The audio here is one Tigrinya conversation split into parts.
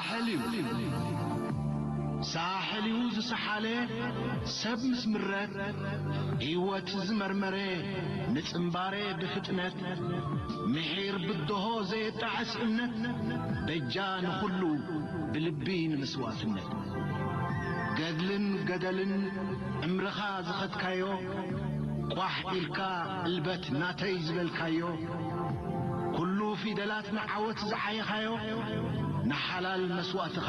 ሳሕል እዩ። ሳሕል እዩ ዝሰሓለ ሰብ ምስ ምረት፣ ህይወት ዝመርመረ ንጽምባረ ብፍጥነት፣ ምሒር ብደሆ ዘየጣዕስ እምነት፣ በጃ ንኹሉ ብልቢ ንመስዋእትነት። ገድልን ገደልን ዕምርኻ ዝኸድካዮ፣ ቋሕ ኢልካ እልበት ናተይ ዝበልካዮ፣ ኩሉ ፊደላት ንዓወት ዝዓየኻዮ፣ ንሓላል መስዋእትኻ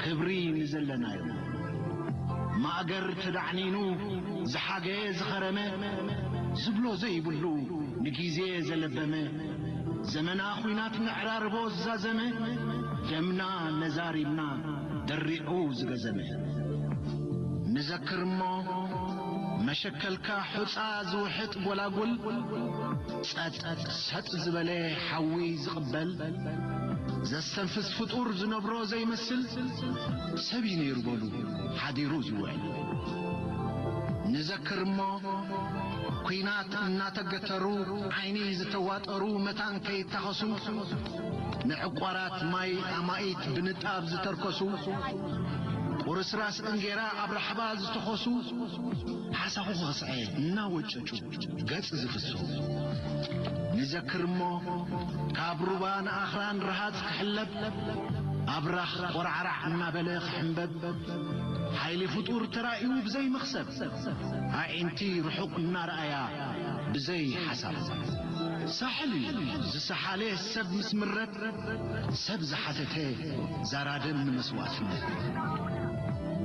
ክብሪ ንዘለናዮ። ማእገር ተዳዕኒኑ ዝሓገየ ዝኸረመ፣ ዝብሎ ዘይብሉ ንጊዜ ዘለበመ፣ ዘመና ኹናት ነዕራርቦ ዝዛዘመ፣ ደምና ነዛሪብና ደሪዑ ዝገዘመ። ንዘክር እሞ መሸከልካ ሑጻ ዝውሕጥ ጎላጉል፣ ጸጥ ሰጥ ዝበለ ሓዊ ዝቕበል፣ ዘስተንፍስ ፍጡር ዝነብሮ ዘይመስል ሰብ እዩ ነይሩ በሉ ሓዲሩ ዝውዕል። ንዘክር እሞ ኲናት እናተገተሩ ዓይኒ ዝተዋጠሩ መታን ከይታኸሱ፣ ንዕቋራት ማይ ኣማኢት ብንጣብ ዝተርከሱ፣ ቁርስራስ እንጌራ ኣብ ራሕባ ዝተኾሱ፣ ሓሳኹ ክኸስዐ እናወጨጩ ገጽ ዝፍሱ። ንዘክር እሞ ካብ ሩባ ንኣኽራን ረሃጽ ክሕለብ፣ ኣብራኽ ቆርዓራዕ እናበለ ክሕምበብ፣ ሓይሊ ፍጡር ተራእዩ ብዘይ መኽሰብ፣ ኣዒንቲ ርሑቕ እናረኣያ ብዘይ ሓሳብ። ሳሕል እዩ ዝሰሓለ ሰብ ምስ ምረት፣ ሰብ ዝሓተተ ዛራ ደም ንመስዋእትነት።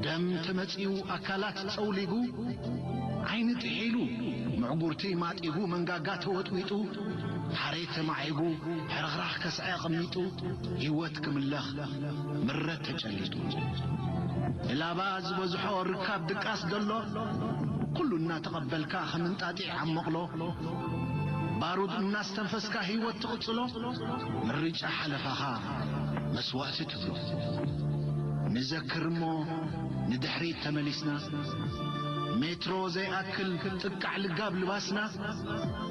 ደም ተመጺኡ ኣካላት ጸውሊጉ፣ ዓይኒ ጥሒሉ፣ ምዕጉርቲ ማጢጉ፣ መንጋጋ ተወጥዊጡ፣ ሓሬት ተማዒጉ፣ ሕርኽራኽ ከስዐ ኣቐሚጡ፣ ህይወት ክምለኽ ምረት ተጨሊጡ። እላባ ዝበዝሖ ርካብ ድቃስ ደሎ፣ ኩሉ እናተቐበልካ ከም እንጣጢዕ ኣብ መቕሎ፣ ባሩድ እናስተንፈስካ ህይወት ትቕጽሎ፣ ምርጫ ሓለፋኻ መስዋእቲ ትብሎ። ንዘክር እሞ ንድሕሪት ተመሊስና፣ ሜትሮ ዘይኣክል ጥቃዕ ልጋብ ልባስና፣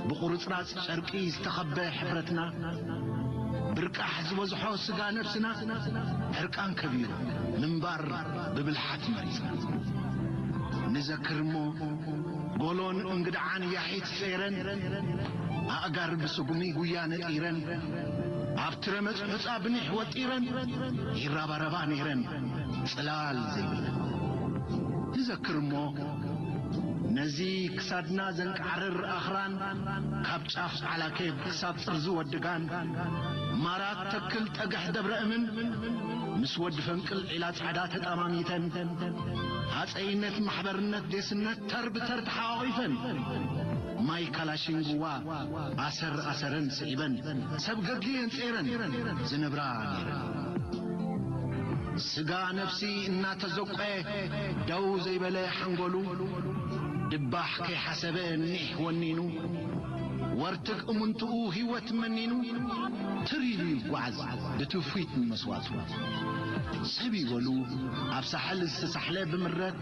ብቑርጽራጽ ጨርቂ ዝተኸበ ሕብረትና፣ ብርቃሕ ዝበዝሖ ስጋ ነብስና፣ ዕርቃን ከቢሩ ምንባር ብብልሓት መሪጽና። ንዘክር እሞ ጎሎን እንግድዓን ያሒት ጸይረን፣ ኣእጋር ብስጉሚ ጉያ ነጢረን፣ ኣብቲ ረመጽ ሑጻ ብኒሕ ወጢረን ይራባረባ ነይረን ጽላል ዘይብለን። ንዘክር እሞ ነዚ ክሳድና ዘንቃዕርር ኣኽራን፣ ካብ ጫፍ ዓላኬብ ክሳብ ጥርዚ ወድጋን፣ ማራት ተክል ጠግሕ ደብረ እምን፣ ምስ ወዲ ፈንቅል ዒላ ጻዕዳ ተጣማሚተን፣ ሃጸይነት ማሕበርነት ዴስነት ተር ብተር ተሓቋቒፈን፣ ማይ ካላሽንግዋ ኣሰር ኣሰረን ስዒበን፣ ሰብ ገድሊ የንጼረን ዝነብራ ነይረን። ስጋ ነፍሲ እናተዘቆ ደው ዘይበለ ሓንጎሉ፣ ድባሕ ከይሓሰበ ኒሕ ወኒኑ፣ ወርትግ እሙንትኡ ህይወት መኒኑ፣ ትር ኢሉ ይጓዓዝ ብትውፊት ንመስዋእቱ። ሰብ ይበሉ ኣብ ሳሕል ዝተሳሕለ ብምረት፣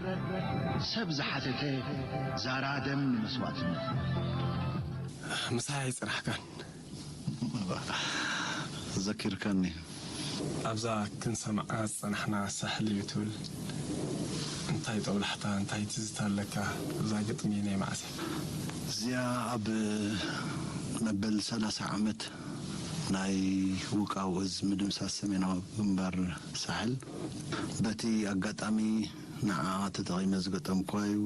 ሰብ ዝሓተተ ዛራ ደም ንመስዋእትነት። ምሳሕ ኣይጽናሕካን። ዘኪርካኒ። ኣብዛ ክንሰምዓ ዝጸናሕና ሳሕል እዩ ትብል። እንታይ ጦብላሕታ፣ እንታይ ትዝታ ኣለካ ኣብዛ ግጥሚ ናይ መዓስ እያ? እዚኣ ኣብ መበል ሰላሳ ዓመት ናይ ውቃው እዝ ምድምሳስ ሰሜናዊ ግንባር ሳሕል በቲ ኣጋጣሚ ንዓ ተጠቒመ ዝገጠምኳ እዩ።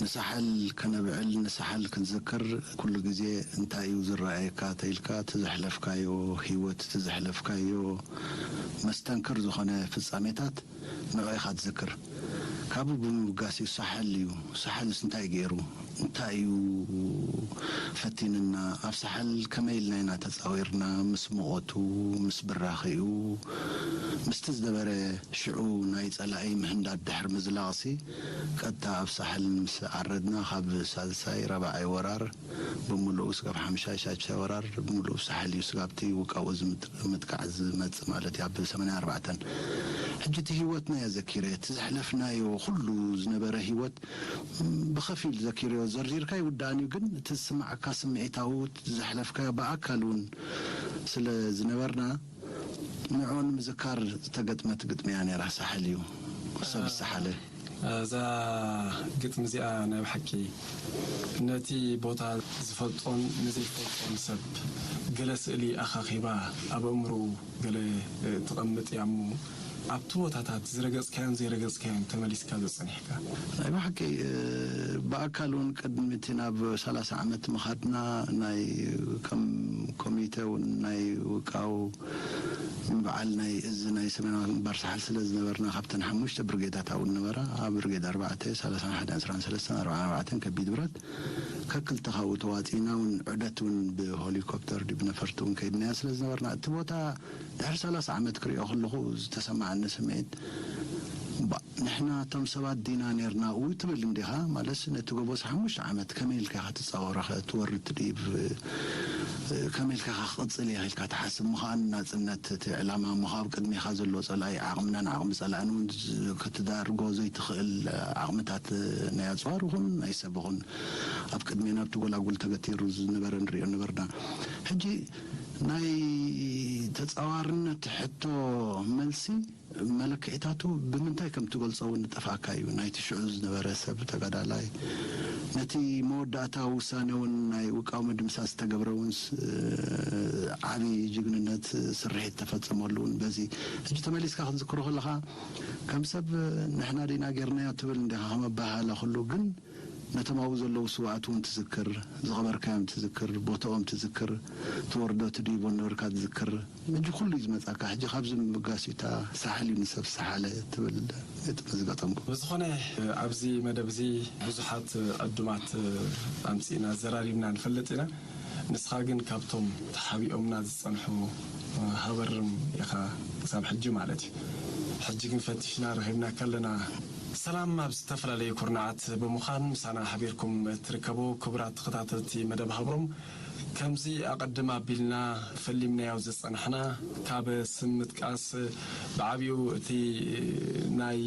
ንሳሕል ከነብዕል፣ ንሳሕል ክንዝክር ኩሉ ግዜ እንታይ እዩ ዝረኣየካ ተኢልካ፣ እቲ ዘሕለፍካዮ ህይወት፣ እቲ ዘሕለፍካዮ መስተንክር ዝኾነ ፍጻሜታት ንዕኡ ኢኻ ትዝክር። ካብኡ ብምብጋስ እዩ ሳሕል እዩ። ሳሕልስ እንታይ ገይሩ? እንታይ እዩ ፈቲንና? ኣብ ሳሕል ከመይ ኢልና ኢና ተጻዊርና? ምስ ሙቐቱ፣ ምስ ብራኺኡ፣ ምስቲ ዝነበረ ሽዑ ናይ ጸላኢ ምህንዳድ ድሕሪ ምዝላቕሲ፣ ቀጥታ ኣብ ሳሕል ምስ ዓረድና፣ ካብ ሳልሳይ ራብዓይ ወራር ብምሉኡ ስጋብ ሓምሻይ ሻድሻይ ወራር ብምሉኡ ሳሕል እዩ ስጋብቲ ውቃው እዚ ምጥቃዕ ዝመጽእ ማለት እዩ። ኣብ ሰማንያ ኣርባዕተን ሕጂ እቲ ህይወትና እየ ዘኪረ፣ እቲ ዘሕለፍናዮ ኩሉ ዝነበረ ህይወት ብኸፊል ዘኪረዮ፣ ዘርዚርካ ይውዳእን እዩ፣ ግን እቲ ዝስማዓካ ስምዒታዊ፣ ዘሕለፍካዮ ብኣካል እውን ስለ ዝነበርና፣ ንዕኡ ንምዝካር ዝተገጥመት ግጥሚ እያ ነይራ፣ ሳሕል እዩ፣ ሰብ ዝሰሓለ። እዛ ግጥሚ እዚኣ ናይ ብሓቂ ነቲ ቦታ ዝፈልጦን ንዘይፈልጦን ሰብ ገለ ስእሊ ኣኻኺባ ኣብ ኣእምሮኡ ገለ፣ እ፣ ትቐምጥ እያ እሞ፣ ኣብቲ ቦታታት ዝረገጽካዮን ዘይረገጽካዮን ተመሊስካ ዘጸኒሕካ? ናይ ብሓቂ፣ እ፣ ብኣካል እውን ቅድሚ እቲ ናብ ሰላሳ ዓመት ምኻድና ናይ ከም ኮሚተ እውን ናይ ውቃው ምብዓል ናይ እዚ ናይ ሰሜናዊ ግንባር ሳሕል ስለ ዝነበርና፣ ካብተን ሓሙሽተ ብርጌዳት እውን ነበራ፣ ኣብ ብርጌድ ኣርባዕተ፣ ሰላሳን ሓደን፣ ዕስራን ሰለስተን፣ ኣርባዓን ኣርባዕተን ከቢድ ብረት ከክልተ ካብኡ ተዋፂእና እውን ዑደት እውን ብሆሊኮፕተር ድዩ ብነፈርቲ እውን ከይድናዮ ስለ ዝነበርና፣ እቲ ቦታ ድሕሪ ሰላሳ ዓመት ክሪኦ ከለኹ ዝተሰማዓኒ ስምዒት፣ ባ፣ ንሕና እቶም ሰባት ዲና ኔርና ኡ ትብል እንዲኻ? ማለትስ ነቲ ጎቦስ ሓሙሽተ ዓመት ከመይ ኢልካ ኢኻ ትጻወሮ ኸ? ትወርድ ትድይብ፣ ከመይ ኢልካ ኢኻ ክቕጽል እየ ኢልካ ትሓስብ? ምዃን ናጽነት እቲ ዕላማ እሞ፣ ካብ ቅድሜኻ ዘሎ ጸላኢ ዓቕምናን ዓቕሚ ጸላእን እውን ዝ-፣ ክትዳርጎ ዘይትኽእል ዓቕምታት ናይ ኣጽዋር ይኹን ናይ ሰብ ይኹን ኣብ ቅድሜና ኣብቲ ጎላጉል ተገቲሩ ዝነበረ ንሪኦ ነበርና። ሕጂ ናይ ተጻዋርነት ሕቶ መልሲ መለክዒታቱ ብምንታይ ከም ትገልጾ እውን ዝጠፍኣካ እዩ። ናይቲ ሽዑ ዝነበረ ሰብ ተጋዳላይ፣ ነቲ መወዳእታ ውሳነ እውን ናይ ውቃው ምድምሳስ ዝተገብረ እውን ስ-፣ ዓቢ ጅግንነት ስርሒት ተፈጸመሉ እውን በዚ። ሕጂ ተመሊስካ ክትዝክሮ ከለኻ፣ ከም ሰብ ንሕና ዲና ጌርናዮ ትብል እንዲኻ ከም ኣበሃህላ ኩሉ፣ ግን ነቶም ኣብኡ ዘለዉ ስውኣት እውን ትዝክር፣ ዝቐበርካዮም ትዝክር፣ ቦታኦም ትዝክር፣ ትወርዶ ትድይቦ ነበርካ ትዝክር። ሕጂ ኩሉ እዩ ዝመጻካ። ሕጂ ካብዚ ምብጋስ እዩ እታ ሳሕል እዩ ንሰብ ዝሰሓለ ትብል ግጥሚ ዝገጠምኩ። ብዝኾነ ኣብዚ መደብ እዚ ብዙሓት ዕዱማት ኣምጺእና ዘራሪብና ንፈልጥ ኢና። ንስኻ ግን ካብቶም ተሓቢኦምና ዝጸንሑ ሃበርም ኢኻ ክሳብ ሕጂ ማለት እዩ። ሕጂ ግን ፈቲሽና ረኺብናካ ኣለና። ሰላም ኣብ ዝተፈላለዩ ኩርናዓት ብምዃን ምሳና ሓቢርኩም እትርከቡ ክቡራት ተኸታተልቲ መደብ ሃብሮም፣ ከምዚ ኣቐድም ኣቢልና ፈሊምናዮ ዝጸናሕና፣ ካብ ስም ምጥቃስ ብዓቢኡ እቲ ናይ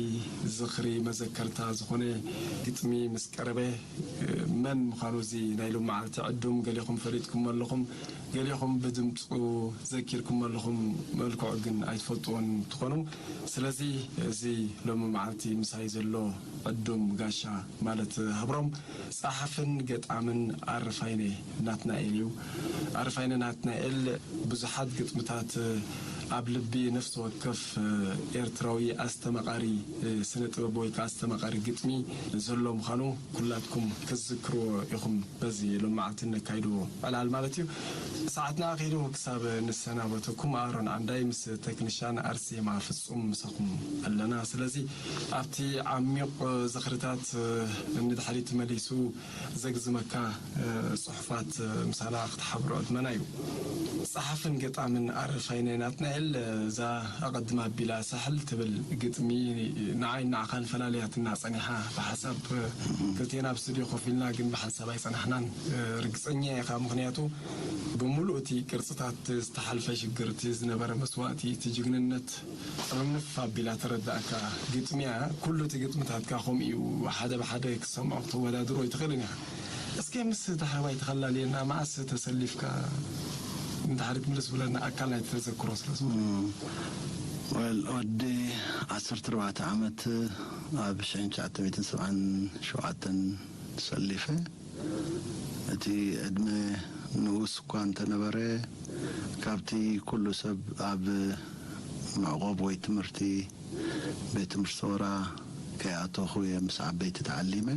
ዝኽሪ መዘከርታ ዝኾነ ግጥሚ ምስ ቀረበ፣ መን ምዃኑ እዚ ናይ ሎመዓልቲ ዕዱም ገሌኹም ፈሊጥኩሞ ኣለኹም፣ ገሌኹም ብድምጹ ዘኪርኩሞ ኣለኹም፣ መልክዑ ግን ኣይትፈልጥዎን ትኾኑ። ስለዚ እዚ ሎሚ መዓልቲ ምሳይ ዘሎ ዕዱም ጋሻ ማለት ሃብሮም ጸሓፍን ገጣምን ኣረፋይነ ናትናኤል እዩ። ኣረፋይነ ናትናኤል ብዙሓት ግጥምታት ኣብ ልቢ ነፍሲ ወከፍ ኤርትራዊ ኣስተማቓሪ ስነ ጥበብ ወይ ከኣ ኣስተማቓሪ ግጥሚ ዘሎ ምዃኑ ኩላትኩም ክትዝክርዎ ኢኹም። በዚ ሎመዓልቲ እነካይድዎ ዕላል ማለት እዩ። ሰዓትና ኣኺሉ ክሳብ ንሰናበተኩም፣ ኣሮን ዓንዳይ ምስ ተክኒሻን ኣርሴማ ፍጹም ምሳኹም ኣለና። ስለዚ ኣብቲ ዓሚቕ ዝኽርታት ንድሕሪት መሊሱ ዘግዝመካ ጽሑፋት ምሳና ክትሓብሮ ዕድመና እዩ። ጸሓፍን ገጣምን ኣረፋይነ ናትናኤል፣ እዛ ኣቐድም ኣቢላ ሳሕል ትብል ግጥሚ ንዓይ ንዓኻን ፈላልያትና ጸኒሓ። ብሓሳብ ክልቴና ኣብ ስቱድዮ ኮፍ ኢልና ግን ብሓንሳብ ኣይጸናሕናን። ርግጸኛ ኢኻ፣ ምኽንያቱ ብምሉእ እቲ ቅርጽታት ዝተሓልፈ ሽግር፣ እቲ ዝነበረ መስዋእቲ፣ እቲ ጅግንነት ጥርንፍ ኣቢላ ተረዳእካ ግጥሚ እያ። ኩሉ እቲ ግጥምታትካ ከምኡ እዩ፣ ሓደ ብሓደ ክትሰምዖ ክተወዳድሮ ኣይትኽእልን ኢኻ። እስከ ምስ ዳሕረዋይ ተኸላልየና፣ መዓስ ተሰሊፍካ ንድሕሪት ምልስ ብለና፣ ኣካል ናይቲ ተዘክሮ ስለ ዝኾነ። እም፣ ወል፣ ወዲ ዓሰርተ ኣርባዕተ ዓመት ኣብ ሽሕን ትሽዓተ ሚእትን ሰብዓን ሸውዓተን ተሰሊፈ። እቲ ዕድመ ንኡስ እኳ እንተነበረ፣ ካብቲ ኩሉ ሰብ ኣብ መዕቆብ ወይ ትምህርቲ፣ ቤት ትምህርቲ ሰወራ ከይኣተኹ እየ ምስ ዓበይቲ ተዓሊመ።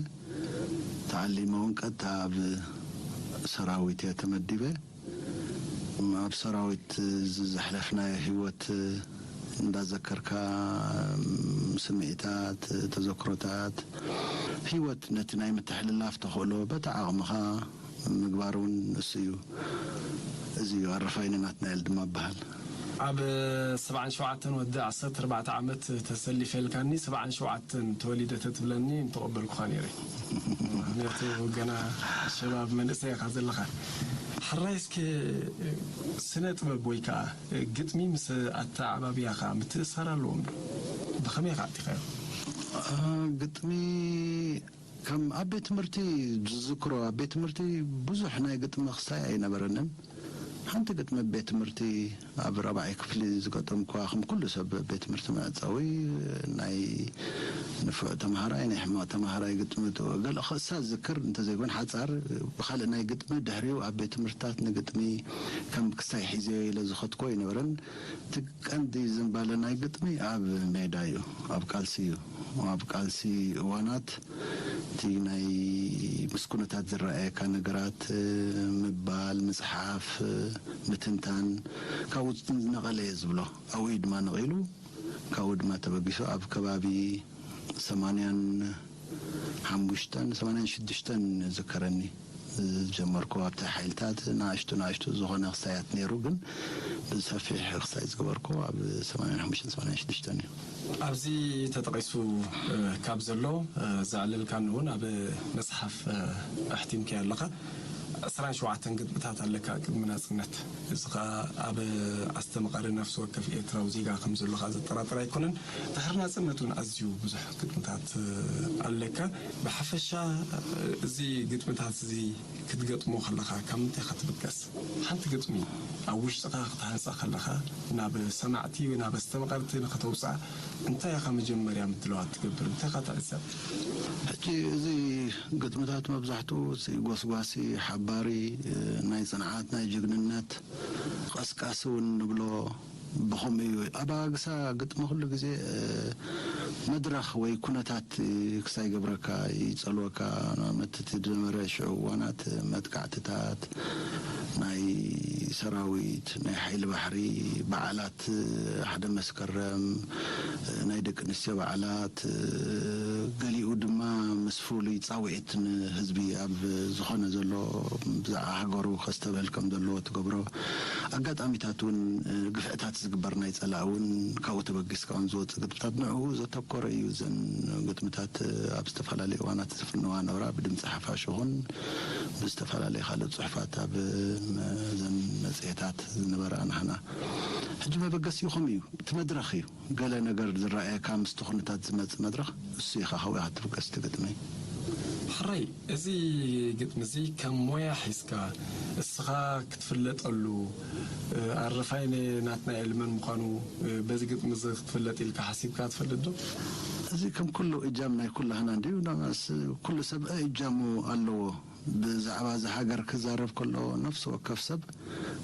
ተዓሊመ እውን ቀጥታ ኣብ ሰራዊት እየ ተመዲበ። ኣብ ሰራዊት እዚ ዘሕለፍናዮ ህይወት እንዳዘከርካ፣ ስምዒታት፣ ተዘክሮታት፣ ህይወት ነቲ ናይ ምትሕልላፍ ተኽእሎ በቲ ዓቕምኻ ምግባር እውን ንሱ እዩ። እዚ እዩ ኣረፋይነ ናትናኤል ድማ እበሃል። ኣብ ሰብዓን ሸውዓተን ወዲ ዓሰርተ ኣርባዕተ ዓመት ተሰሊፈ ኢልካኒ፣ ሰብዓን ሸውዓተን ተወሊደ ተትብለኒ ምተቐበልኩኻ ነይረ። ምኽንያቱ ገና ሸባብ መንእሰይ ኢኻ ዘለኻ። ሕራይ እስከ ስነ ጥበብ ወይ ከዓ ግጥሚ ምስ ኣተዓባብያኻ ምትእስሳር ኣለዎም ዶ? ብኸመይ ኢኻ ኣዕጢኻዮ? አ፣ ግጥሚ ከም ኣብ ቤት ትምህርቲ ዝዝክሮ፣ ኣብ ቤት ትምህርቲ ብዙሕ ናይ ግጥሚ ክስታይ ኣይነበረንን። ሓንቲ ግጥሚ ቤት ትምህርቲ ኣብ ራብዓይ ክፍሊ ዝገጠምኳ፣ ከም ኩሉ ሰብ ቤት ትምህርቲ መዕጸዊ፣ ናይ ንፉዕ ተምሃራይ፣ ናይ ሕማቕ ተምሃራይ ግጥሚ፣ ገለ ክእሳ ዝክር እንተዘይኮን ሓጻር፣ ብኻልእ ናይ ግጥሚ ድሕሪኡ ኣብ ቤት ትምህርትታት ንግጥሚ ከም ክሳይ ሒዘዮ ኢለ ዝኸድኮ ኣይነበረን። እቲ ቀንዲ ዝንባለ ናይ ግጥሚ ኣብ ሜዳ እዩ፣ ኣብ ቃልሲ እዩ። ኣብ ቃልሲ እዋናት እቲ ናይ ምስ ኩነታት ዝረኣየካ ነገራት፣ እ፣ ምባል፣ ምጽሓፍ፣ እ፣ ምትንታን፣ ካብኡ ዝነቐለ እየ ዝብሎ። ኣብኡ እዩ ድማ ነቒሉ፣ ካብኡ ድማ ተበጊሱ ኣብ ከባቢ ሰማንያን ሓሙሽተን፣ ሰማንያን ሽዱሽተን ዝከረኒ ዝጀመርኩ። ኣብቲ ሓይልታት ንኣሽቱ ንኣሽቱ ዝኾነ ክሳያት ነይሩ፣ ግን ብሰፊሕ ክሳይ ዝገበርኩ ኣብ ሰማንያን ሓሙሽተን፣ ሰማንያን ሽዱሽተን እዩ። ኣብዚ ተጠቒሱ፣ እ፣ ካብ ዘሎ፣ እ፣ ዘዕለልካኒ እውን ኣብ መጽሓፍ፣ እ፣ ኣሕቲምካዮ ኣለኻ። ዕስራን ሸውዓተን ግጥምታት ኣለካ ቅድሚ ናጽነት። እዚ ኸኣ ኣብ ኣስተማቓሪ ነፍሲ ወከፍ ኤርትራዊ ዜጋ ከም ዘሎኻ ዘጠራጥር ኣይኮነን። ድሕሪ ናጽነት እውን ኣዝዩ ብዙሕ ግጥምታት፣ እ፣ ኣለካ። ብሓፈሻ፣ እ፣ እዚ ግጥምታት እዚ ክትገጥሞ ከለኻ ካብ ምንታይ ኢኻ ትብገስ? ሓንቲ ግጥሚ ኣብ ውሽጥኻ ክትሃንጻ ከለኻ ናብ ሰማዕቲ፣ ናብ ኣስተማቐርቲ ንኸተውጽኣ እንታይ ኢኻ መጀመርያ ምድላዋት ትገብር? እንታይ ኢኻ ትዕዘብ? ሕጂ እዚ ግጥምታት መብዛሕትኡ እቲ ጎስጓሲ፣ ሓባሪ፣ እ፣ ናይ ጽንዓት፣ ናይ ጅግንነት፣ ቀስቃሲ እውን ንብሎ ብኸምኡ እዩ። ኣባግሳ ግጥሚ ኩሉ ግዜ፣ እ፣ መድረኽ ወይ ኩነታት፣ እ፣ ክሳይ ገብረካ፣ ይጸልወካ። ንኣብነት እቲ ዝነበረ ሽዑ እዋናት መጥቃዕትታት፣ ናይ ሰራዊት፣ ናይ ሓይሊ ባሕሪ፣ በዓላት፣ እ፣ ሓደ መስከረም፣ እ፣ ናይ ደቂ ኣንስትዮ በዓላት፣ እ፣ ገሊኡ ድማ ምስ ፍሉይ ጻውዒት ንህዝቢ ኣብ ዝኾነ ዘሎ ብዛዕባ ሃገሩ ከስተብህል ከም ዘለዎ ትገብሮ ኣጋጣሚታት እውን፣ እ፣ ግፍዕታት ዝግበር ናይ ጸላእ እውን ካብኡ ተበጊስካ እውን ዝወጽእ ግጥምታት ንዕኡ ዘተኮረ እዩ። እዘን ግጥምታት፣ እ፣ ኣብ ዝተፈላለዩ እዋናት ዝፍንዋ ነብራ ብድምጺ ሓፋሽ ይኹን ብዝተፈላለየ ካልእ ጽሑፋት ኣብ፣ እ፣ መ-፣ እዘን መጽሔታት ዝነበራ ናህና። ሕጂ መበገሲኡ ከምኡ እዩ። እቲ መድረኽ እዩ። ገለ ነገር ዝረኣየካ ምስቲ ኩነታት ዝመጽእ መድረኽ፣ እሱ ኢኻ ካብኡ ኢኻ ትብገስ እቲ ግጥሚ። ሕራይ፣ እዚ ግጥሚ እዚ ከም ሞያ ሒዝካ እስኻ ክትፍለጠሉ፣ እ፣ ኣረፋይ ነ-፣ ናትናኤል መን ምዃኑ፣ እ፣ በዚ ግጥሚ እዚ ክትፍለጥ ኢልካ ሓሲብካ ትፈልጥ ዶ? እዚ ከም ኩሉ እጃም ናይ ኩላህና እንድዩ። ዳማስ ኩሉ ሰብ እጃሙ ኣለዎ። ብዛዕባ እዚ ሃገር ክዛረብ ከሎ ነፍሲ ወከፍ ሰብ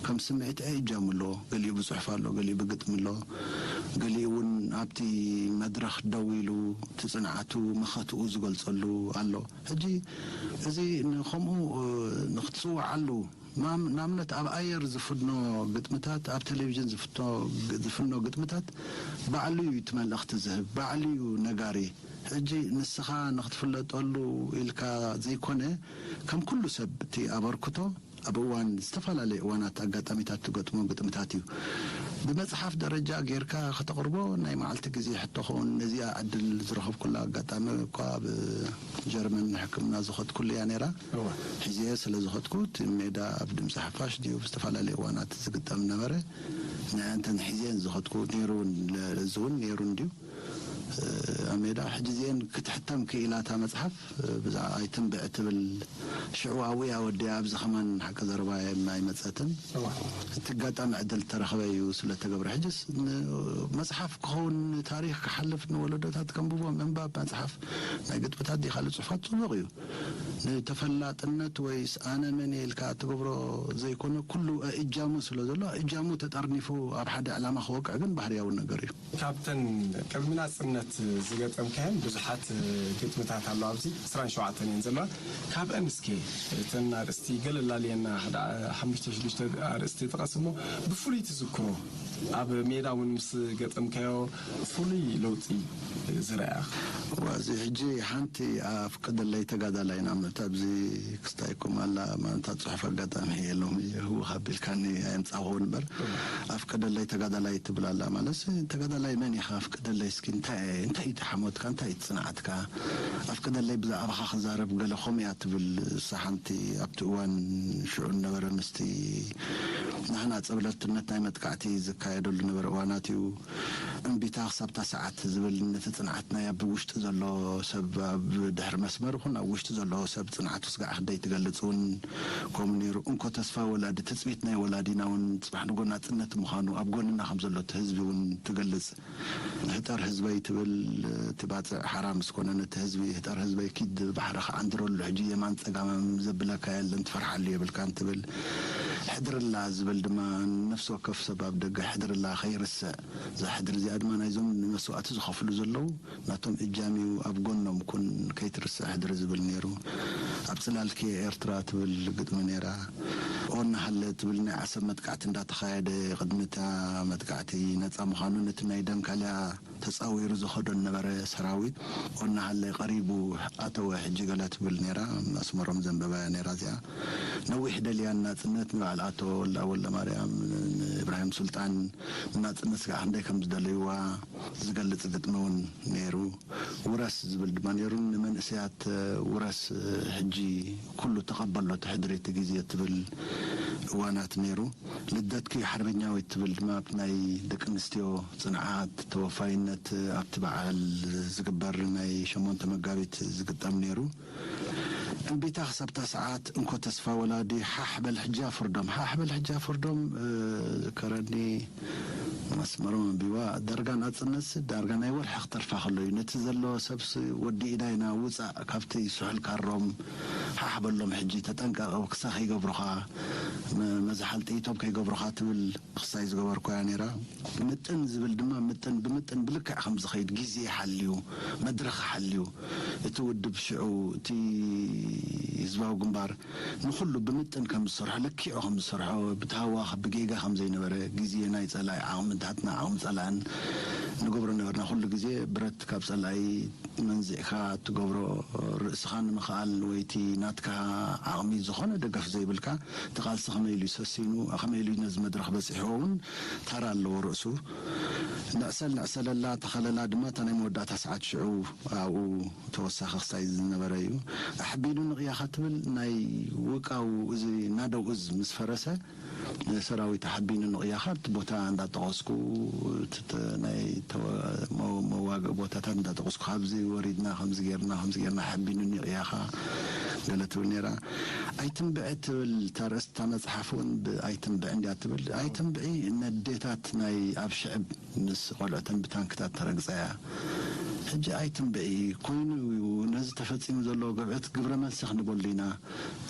ከም ስምዒት እጃሙ ኣለዎ። ገሊኡ ብጽሑፍ ኣሎ፣ ገሊኡ ብግጥሚ ኣሎ፣ ገሊኡ እውን ኣብቲ መድረኽ ደው ኢሉ እቲ ጽንዓቱ መኸትኡ ዝገልጸሉ ኣሎ። ሕጂ እዚ ንኸምኡ፣ እ፣ ንክትጽውዓሉ፣ ማም-፣ ንኣብነት ኣብ ኣየር ዝፍኖ ግጥምታት፣ ኣብ ቴሌቪዥን ዝፍቶ-፣ ዝፍኖ ግጥምታት ባዕሉ እዩ እቲ መልእኽቲ ዝህብ፣ ባዕሉ እዩ ነጋሪ። ሕጂ ንስኻ ንክትፍለጠሉ ኢልካ ዘይኮነ፣ ከም ኩሉ ሰብ እቲ ኣበርክቶ ኣብ እዋን፣ ዝተፈላለየ እዋናት ኣጋጣሚታት ትገጥሞ ግጥምታት እዩ። ብመጽሓፍ ደረጃ ጌርካ ከተቕርቦ ናይ መዓልቲ ግዜ ሕቶ ኸውን። ነዚኣ ዕድል ዝረኸብኩላ ኣጋጣሚ እኳ ኣብ ጀርመን ንሕክምና ዝኸድኩሉ እያ ነይራ። እወ። ሒዘ ስለ ዝኸድኩ እቲ ሜዳ ኣብ ድምፂ ሓፋሽ ድዩ ብዝተፈላለየ እዋናት ዝግጠም ነበረ። ንአንተን ሒዘን ዝኸድኩ ነይሩ እውን፣ ለ-፣ እዚ እውን ነይሩ እንድዩ። ኣብ ሜዳ ሕጂ እዚአን ክትሕተም ክኢላ እታ መጽሓፍ፣ ብዛዕባ ኣይትንብዕ ትብል ሽዑ ኣብኡ እያ ወዲኣ፣ ኣብዚ ከማን ሓቂ ዘረባ ኣይመጸትን። እዋ። እቲ ኣጋጣሚ ዕድል ተረኽበ እዩ ስለ ተገብረ። ሕጅስ ን-፣ መጽሓፍ ክኸውን ንታሪኽ ክሓልፍ ንወለዶታት ከንብቦ ምንባብ መጽሓፍ ናይ ግጥምታት ድዩ ካልእ ጽሑፋት ጽቡቕ እዩ። ንተፈላጥነት ወይስ ኣነ መን እየ ኢልካ ትገብሮ ዘይኮነ፣ ኩሉ እጃሙ ስለ ዘሎ፣ እጃሙ ተጠርኒፉ ኣብ ሓደ ዕላማ ክወቅዕ ግን ባህርያዊ ነገር እዩ። ካብተን ቅድሚ ናጽነት ዝገጠምካየን ብዙሓት ግጥምታት ኣለዋ፣ ኣብዚ ዕስራን ሸውዓተን እየን ዘለዋ። ካብአን እስከ እተን ኣርእስቲ ገለ ላልየና፣ ሓደ ሓሙሽተ ሽዱሽተ ኣርእስቲ ጥቀስ እሞ ብፍሉይ ትዝክሮ፣ ኣብ ሜዳ እውን ምስ ገጠምካዮ ፍሉይ ለውጢ ዝረኣኻ? እዋ፣ እዚ ሕጂ ሓንቲ ኣፍቅደለይ ተጋዳላይ ንኣብነት ኣብዚ ክስታይ ኮም ኣላ፣ ማለት ጽሑፍ ኣጋጣሚ እየ ሎሚ ህውኽ ኣቢልካኒ ኣየምጻእኹን እምበር፣ ኣፍቅደለይ ተጋዳላይ ትብል ኣላ። ማለት ተጋዳላይ መን ኢኻ? ኣፍቅደለይ እስኪ፣ እንታይ፣ እንታይ እዩ እቲ ሓሞትካ? እንታይ እዩ እቲ ጽንዓትካ? ኣፍቅደለይ ብዛዕባኻ ክዛረብ ገለ ከምኡ እያ ትብል። እሳ ሓንቲ ኣብቲ እዋን ሽዑ ነበረ ምስቲ ናህና ጸብለልትነት ናይ መጥቃዕቲ ዝካየደሉ ነበረ እዋናት እዩ። እምቢታ ክሳብታ ሰዓት ዝብል ነቲ ጽንዓት ናይ ኣብ ውሽጢ ዘሎ ሰብ፣ ኣብ ድሕሪ መስመር ይኹን ኣብ ውሽጢ ዘሎ ሰብ ጽንዓቱ ስጋዕ ክንደይ ትገልጽ እውን ከምኡ ነይሩ። እንኮ ተስፋ ወላዲ፣ ትጽቢት ናይ ወላዲና እውን ጽባሕ ንጎ ናጽነት ምዃኑ ኣብ ጎንና ከም ዘሎ እቲ ህዝቢ እውን ትገልጽ። ህጠር ህዝበይ ትብል፣ እቲ ባጽዕ ሓራ ምስ ኮነ ነቲ ህዝቢ፣ ህጠር ህዝበይ ኪድ ባሕሪ ክዓንድረሉ ሕጂ የማን ጸጋም ዘብለካ የለን ትፈርሓሉ የብልካን ትብል። ሕድርላ ዝብል ድማ ነፍሲ ወከፍ ሰብ ኣብ ደገ ሕድርላ ከይርስዕ፣ እዛ ሕድሪ እዚኣ ድማ ናይዞም ንመስዋእቲ ዝኸፍሉ ዘለዉ ናቶም እጃም እዩ። ኣብ ጎኖም ኩን፣ ከይትርስዕ ሕድሪ ዝብል ነይሩ። ኣብ ጽላልኪ ኤርትራ ትብል ግጥሚ ነይራ። ኦና ሃለ ትብል ናይ ዓሰብ መጥቃዕቲ እንዳተኻየደ፣ ቅድሚ እታ መጥቃዕቲ ነጻ ምዃኑ ነቲ ናይ ደንካልያ ተጻዊሩ ዝኸዶ ነበረ ሰራዊት፣ ኦና ሃለ ቀሪቡ ኣተወ ሕጂ ገለ ትብል ነይራ። ኣስመሮም ዘንበባያ ነይራ እዚኣ። ነዊሕ ደልያ ናጽነት ንበዓል ኣቶ ወላ ወልደማርያም፣ ንእብራሂም ሱልጣን፣ ንናጽነት ስጋዕ ክንደይ ከም ዝደለይዋ ዝገልጽ ግጥሚ እውን ነይሩ። ውረስ ዝብል ድማ ነይሩ። ንመንእሰያት ውረስ፣ ሕጂ ኩሉ ተቐበሎ እቲ ሕድሪ እቲ ግዜ ትብል እዋናት ነይሩ። ልደትኪ ሓርበኛዊት ትብል ድማ ኣብቲ ናይ ደቂ ኣንስትዮ ጽንዓት፣ ተወፋይነት ኣብቲ በዓል ዝግበር ናይ ሸሞንተ መጋቢት ዝግጠም ነይሩ። እምቢታ ክሳብታ ሰዓት፣ እንኮ ተስፋ ወላዲ፣ ሓሕ በል ሕጂ ኣፍርዶም፣ ሓሕ በል ሕጂ ኣፍርዶም፣ እ፣ ዝከረኒ መስመሮም ኣንቢባ፣ ዳርጋ ናጽነትሲ ዳርጋ ናይ ወርሒ ክተርፋ ከሎ እዩ። ነቲ ዘሎ ሰብሲ ወዲእና ኢና፣ ውጻእ ካብቲ ስሑል ካሮም፣ ሓሕ በሎም ሕጂ፣ ተጠንቀቕ፣ ክሳ ከይገብሩኻ፣ መ-፣ መዝሓል ጥይቶም ከይገብሩኻ ትብል ክሳይ ዝገበርኩያ ነይራ። ምጥን ዝብል ድማ ምጥን ብምጥን ብልክዕ ከም ዝኸይድ ግዜ ሓልዩ፣ መድረኽ ሓልዩ፣ እቲ ውድብ ሽዑ፣ እቲ ህዝባዊ ግንባር ንኹሉ ብምጥን ከም ዝሰርሖ፣ ለኪዑ ከም ዝሰርሖ፣ ብተሃዋኺ ብጌጋ ከም ዘይነበረ፣ ግዜ ናይ ጸላኢ ዓቕሚ፣ ንታትና ዓቕሚ ጸላእን ንገብሮ ነበርና። ኩሉ ግዜ ብረት ካብ ጸላኢ መንዚዕካ ትገብሮ፣ ርእስኻ ንምኽኣል ወይ እቲ ናትካ ዓቕሚ ዝኾነ ደገፍ ዘይብልካ፣ እቲ ቃልሲ ከመይ ኢሉ እዩ ሰሲኑ፣ ከመይ ኢሉ እዩ ነዚ መድረኽ በጺሕዎ እውን ተራ ኣለዎ ርእሱ። ንዕሰል ንዕሰለላ፣ ተኸለላ ድማ እታ ናይ መወዳእታ ሰዓት ሽዑ ኣብኡ ተወሳኺ ክሳይ ዝነበረ እዩ። ኣሕቢኑ ንቕያኻ ትብል ናይ ውቃው እዚ ናደው እዝ ምስ ፈረሰ፣ ሰራዊት ኣሕቢኑ ንቕያኻ፣ እቲ ቦታ እንዳጠቐስኩ፣ እቲ ተ-፣ ናይ ተወ-፣ መው-፣ መዋግኢ ቦታታት እንዳጠቐስኩ፣ ካብዚ ወሪድና፣ ከምዚ ጌርና፣ ከምዚ ጌርና፣ ኣሕቢኑ ንቕያኻ ገለ ትብል ነይራ። ኣይትንብዒ ትብል እታ ርእስቲ እታ መጽሓፍ እውን ብ-፣ ኣይትንብዒ እንድያ ትብል። ኣይትንብዒ ነዴታት ናይ ኣብ ሽዕብ ምስ ቆልዑተን ብታንክታት ተረግጸያ። ሕጂ ኣይትንብዒ፣ ኮይኑ እዩ ነዚ ተፈጺሙ ዘሎ ግብዕት ግብረ መልሲ ክንበሉ ኢና።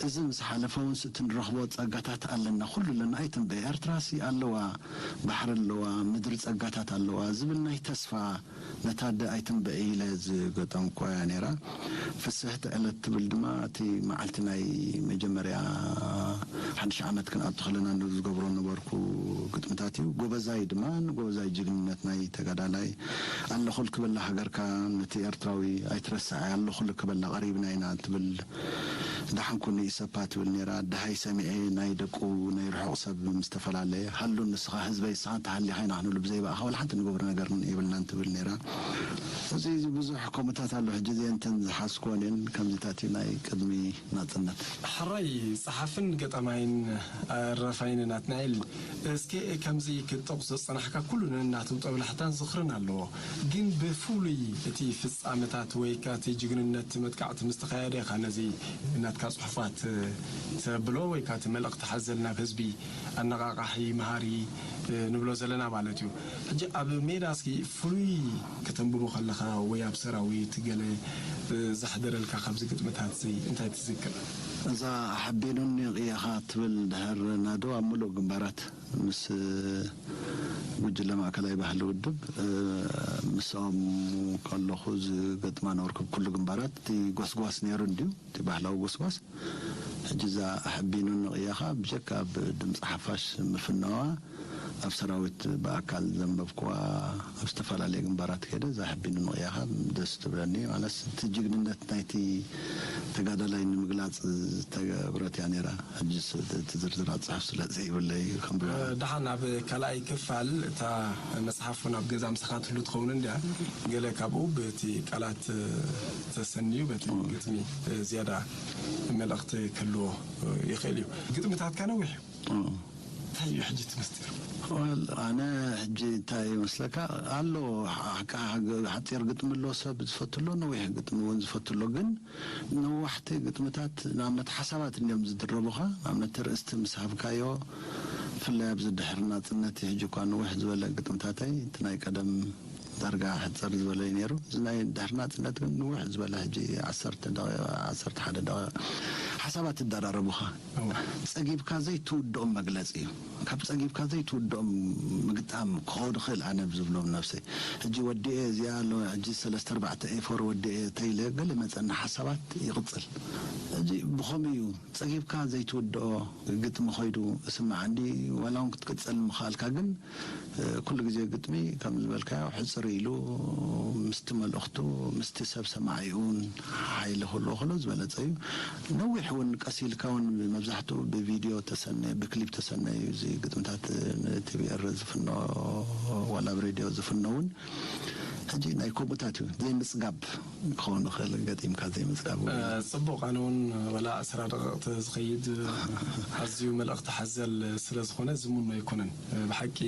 እዚ ምስ ሓለፈ እውን ስእቲ ንረኽቦ ጸጋታት ኣለና፣ ኩሉ ኣለና። ኣይትንብዒ፣ ኤርትራሲ ኣለዋ፣ ባሕሪ ኣለዋ፣ ምድሪ ጸጋታት ኣለዋ ዝብል ናይ ተስፋ ነታ ኣደ ኣይትንብዒ ኢለ ዝገጠምኩዋ እያ ነይራ። ፍስሕቲ ዕለት ትብል ድማ እቲ መዓልቲ ናይ መጀመርያ ሓድሽ ዓመት ክንኣቱ ከለና ዝገብሮ ነበርኩ ግጥምታት እዩ። ጎበዛይ ድማ ንጎበዛይ ጅግንነት ናይ ተጋዳላይ ኣለኹ ልክበላ ሃገርካ ነቲ ኤርትራዊ ኣይትረስዐ ኣለኹ ልክበላ ቀሪብና ኢና ትብል። ደሓን ኩኒ ኢሰፓ ትብል ነይራ። ደሃይ ሰሚዐ ናይ ደቁ ናይ ርሑቕ ሰብ ምስ ተፈላለየ ሃሉ ንስኻ ህዝበይ ንስኻ እንተሃሊኻ ኢና ክንብሉ ብዘይ ብኣኻ ዋላ ሓንቲ ንገብሮ ነገር የብልናን ትብል ነይራ። እዚ እዚ ብዙሕ ከምኡታት ኣሎ። ሕጂ እዚአን እተን ዝሓዝኩወን እየን። ከምዚታት እዩ ናይ ቅድሚ ናጽነት። ሕራይ ጸሓፍን ገጣማይን ኣረፋይን ናትናኤል፣ እስከ ከምዚ ክትጠቕሶ ዝጸናሕካ ኩሉ ነናቱ ጦብላሕታን ዝኽርን ኣለዎ። ግን ብፍሉይ እቲ ፍጻመታት ወይ ከኣ እቲ ጅግንነት መጥቃዕቲ ምስ ተኻየደ ኢኻ ነዚ ናትካ ጽሑፋት ተብሎ ወይ ከኣ እቲ መልእኽቲ ሓዘል ናብ ህዝቢ ኣነቓቓሒ፣ መሃሪ፣ እ፣ ንብሎ ዘለና ማለት እዩ። ሕጂ ኣብ ሜዳ እስኪ ፍሉይ ከተንብቦ ከለኻ ወይ ኣብ ሰራዊት ገለ፣ እ፣ ዘሕደረልካ ካብዚ ግጥምታት እዚ እንታይ ትዝክር? እዛ ሓቢኑኒ ቅያኻ ትብል ድሕር ናዶ ኣብ ምሉእ ግንባራት ምስ ጉጅለ ማእከላይ ባህሊ ውድብ፣ እ፣ ምስኦም ከለኹ ዝገጥማ ነበርኩ። ኣብ ኩሉ ግንባራት እቲ ጎስጓስ ነይሩ እንድዩ፣ እቲ ባህላዊ ጎስጓስ። ሕጂ እዛ ኣሕቢኑኒ ቅያኻ ብጀካ ኣብ ድምፂ ሓፋሽ ምፍናዋ፣ ኣብ ሰራዊት ብኣካል ዘንበብኩዋ፣ ኣብ ዝተፈላለየ ግንባራት ከይደ እዛ ኣሕቢኑኒ ቅያኻ ደስ ትብለኒ። ማለት እቲ ጅግንነት ናይቲ ተጋዳላይ ንምግላፅ ዝተገብረት እያ ነይራ። ሕጂ ስ-፣ እቲ ዝርዝር ኣፅሑፍ ስለ ዘይብለይ ከም እ፣ ደሓን ኣብ ካልኣይ ክፋል እታ መጽሓፍ እውን ኣብ ገዛ ምሳኻ ትህሉ ትኸውን እንድያ። ገለ ካብኡ በቲ ቃላት፣ እ፣ ተሰንዩ በቲ ግጥሚ፣ እ፣ ዝያዳ መልእኽቲ ክህልዎ፣ እ፣ ይኽእል እዩ። ግጥምታትካ ነዊሕ እዩ። እ። እዩ ሕጂ እቲ ምስጢር? ወል ኣነ ሕጂ እንታይ ይመስለካ ኣሎ፣ ሓ- ሓ- ሓፂር ግጥሚ ኣሎ ሰብ ዝፈትሎ፣ ነዊሕ ግጥሚ እውን ዝፈትሎ። ግን ነዋሕቲ ግጥምታት ንኣብነት ሓሳባት እንዲዮም ዝድረቡኻ። ንኣብነት ርእስቲ ምስ ሃብካዮ፣ ብፍላይ ኣብዚ ድሕሪ ናፅነት ሕጂ እኳ ንውሕ ዝበለ ግጥምታተይ እቲ ናይ ቀደም ዳርጋ ሕፅር ዝበለ እዩ ነይሩ። እዚ ናይ ድሕሪ ናፅነት ግን ንውሕ ዝበለ ሕጂ ዓሰርተ ደቂቃ፣ ዓሰርተ ሓደ ደቂቃ ሓሳባት ይደራረቡኻ። ጸጊብካ ዘይትውድኦም መግለጺ እዩ። ካብ ጸጊብካ ዘይትውድኦም ምግጣም ክኸውን ይኽእል ኣነ ዝብሎም ነብሰይ። ሕጂ ወዲኤ እዚኣ ኣሎ፣ ሕጂ ሰለስተ ኣርባዕተ ኤፎር ወዲኤ ተይለ ገለ መጸና ሓሳባት ይቕጽል። ሕጂ ብኸምኡ እዩ ጸጊብካ ዘይትውድኦ ግጥሚ ኸይዱ እስማዕ እንዲ ዋላ እውን ክትቅጽል ምኽኣልካ ግን ኩሉ ግዜ ግጥሚ ከም ዝበልካዮ ሕጽር ኢሉ ምስቲ መልእኽቱ ምስቲ ሰብ ሰማዒኡን ሓይሊ ክህልዎ ከሎ ዝበለጸ እዩ። ነዊሕ እውን ቀስ ኢልካ እውን መብዛሕትኡ ብቪድዮ ተሰነየ ብክሊፕ ተሰነዩ እዚ ግጥምታት ንቲቪኤር ዝፍኖ ዋላ ኣብ ሬድዮ ዝፍኖ እውን ሕጂ ናይ ከምኡታት እዩ ዘይምጽጋብ ክኸውን ይኽእል ገጢምካ ዘይምጽጋብ እውን። ጽቡቕ ኣነ እውን ወላ ዕስራ ደቂቕ ተዝኸይድ ኣዝዩ መልእኽቲ ሓዘል ስለ ዝኾነ ዝምኖ ኣይኮነን። ብሓቂ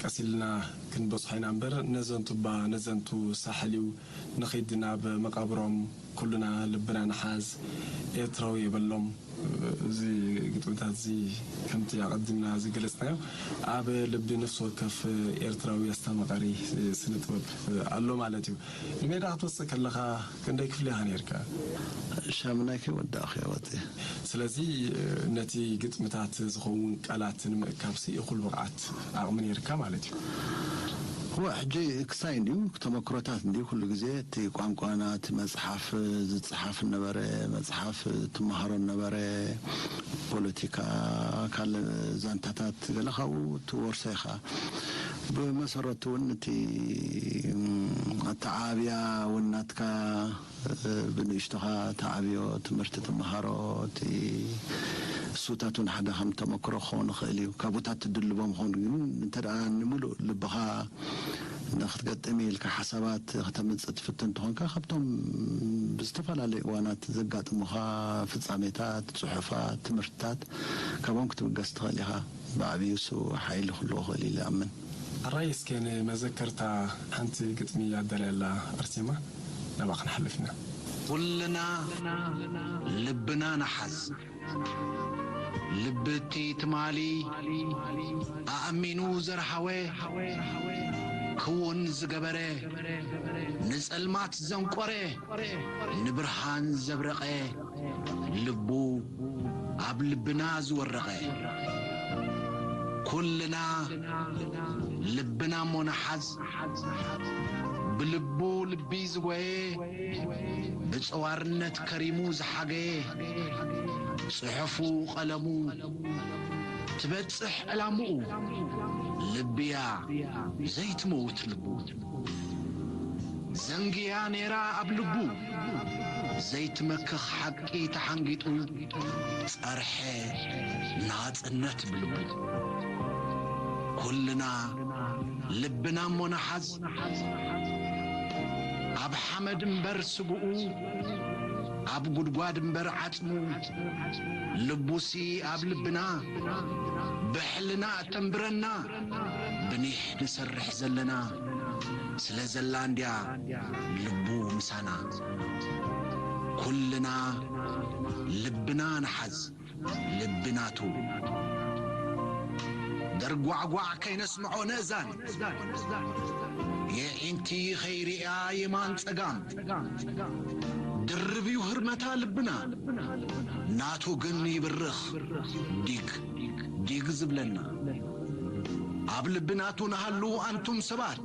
ቀስ ኢልና ክንበጽሖ ኢና እምበር ነዘንቱ እባ ነዘንቱ ሳሕል እዩ ንኺድ ናብ መቓብሮም ኩልና ልብና ንሓዝ ኤርትራዊ የበሎም። እዚ ግጥምታት እዚ ከምቲ ኣቐዲምና ዝገለጽናዮ ኣብ ልቢ ነፍሲ ወከፍ ኤርትራዊ ኣስተማቓሪ ስነ ጥበብ ኣሎ ማለት እዩ። ንሜዳ ክትወጽእ ከለኻ ክንደይ ክፍሊ ኢኻ ነርካ? ሻምናይ ከይወዳእኹ እየ ወጺእ። ስለዚ ነቲ ግጥምታት ዝኸውን ቃላት ንምእካብሲ እኹል ብቕዓት ዓቕሚ ነርካ ማለት እዩ። እወ ሕጂ ክሳይ እንድዩ ተመክሮታት እንድዩ ኩሉ ግዜ እቲ ቋንቋና እቲ መፅሓፍ ዝፅሓፍ ነበረ መፅሓፍ ትመሃሮ ነበረ ፖለቲካ ካልእ ዛንታታት ገለ ካብኡ ትወርሶ ኢኻ። ብመሰረቱ እውን እቲ ኣተዓብያ እውን ናትካ ብንእሽቶኻ ተዓብዮ ትምህርቲ ትመሃሮ እቲ እሱታት እውን ሓደ ከም ተመክሮ ክኸውን ይኽእል እዩ። ካብኡታት ትድልቦም ክኸውን ግን እንተ ደኣ ንምሉእ ልብኻ ንክትገጥም ኢልካ ሓሳባት ከተምፅእ ትፍትን እንተኾንካ ካብቶም ብዝተፈላለዩ እዋናት ዘጋጥሙኻ ፍፃሜታት፣ ፅሑፋት፣ ትምህርትታት ካብኦም ክትብገስ ትኽእል ኢኻ። ብዓብዩ እሱ ሓይሊ ክህልዎ ክእል ኢለ ኣምን። ኣራይ እስከ ንመዘከርታ ሓንቲ ግጥሚ ኣዳልያ ኣላ ኣርሴማ ናብኣ ክንሓልፍ ኢና። ኩልና ልብና ንሓዝ። ልቢ እቲ ትማሊ ኣእሚኑ ዘርሃወ ክውን ዝገበረ ንጸልማት ዘንቆረ ንብርሃን ዘብረቐ ልቡ ኣብ ልብና ዝወረቐ ኩልና ልብና እሞ ንሓዝ ብልቡ ልቢ ዝጎየ ብጸዋርነት ከሪሙ ዝሓገየ ጽሑፉ ቀለሙ ትበጽሕ ዕላምኡ ልብያ ዘይትመውት ልቡ ዘንግያ ነይራ ኣብ ልቡ ዘይትመክኽ ሓቂ ተሓንጊጡ ጸርሐ ናጽነት ብልቡ ኩልና ልብና እሞ ንሓዝ ኣብ ሓመድ እምበር ስግኡ ኣብ ጉድጓድ እምበር ዓጽሙ ልቡሲ ኣብ ልብና ብሕልና እተንብረና ብኒሕ ንሰርሕ ዘለና ስለ ዘላ እንድያ ልቡ ምሳና ኩልና ልብና ንሓዝ ልቢ ናቱ ደርጓዕጓዕ ከይነስምዖ ነእዛን የዒንቲ ኸይርእያ የማን ጸጋም ድርብ እዩ ህርመታ ልብና ናቱ ግን ይብርኽ ዲግ ዲግ ዝብለና ኣብ ልቢ ናቱ ንሃሉ ኣንቱም ሰባት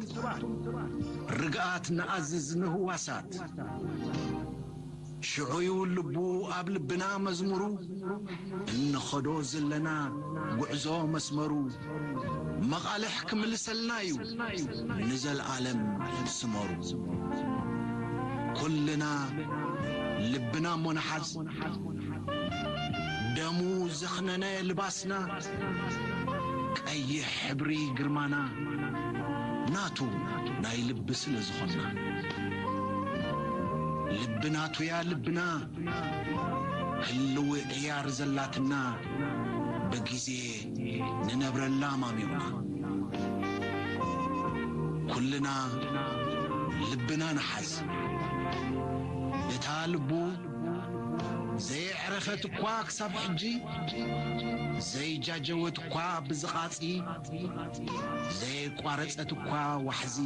ርግኣት ንኣዝዝ ንህዋሳት ሽዑዩ ልቡ ኣብ ልብና መዝሙሩ እንኸዶ ዘለና ጉዕዞ መስመሩ መቓልሕ ክምልሰልና እዩ ንዘልኣለም ስመሩ ኩልና ልብና እሞ ንሓዝ ደሙ ዘኽነነ ልባስና ቀይሕ ሕብሪ ግርማና ናቱ ናይ ልቢ ስለ ዝኾንና ልቢ ናቱያ ልብና ህልዊ ዕያር ዘላትና በጊዜ ንነብረላ ማሚቕና። ኩልና ልብና ንሓዝ። እታ ልቡ ዘየዕረፈት እኳ ክሳብ ሕጂ፣ ዘይጃጀወት እኳ ብዝቓጺ፣ ዘየቋረጸት እኳ ዋሕዚ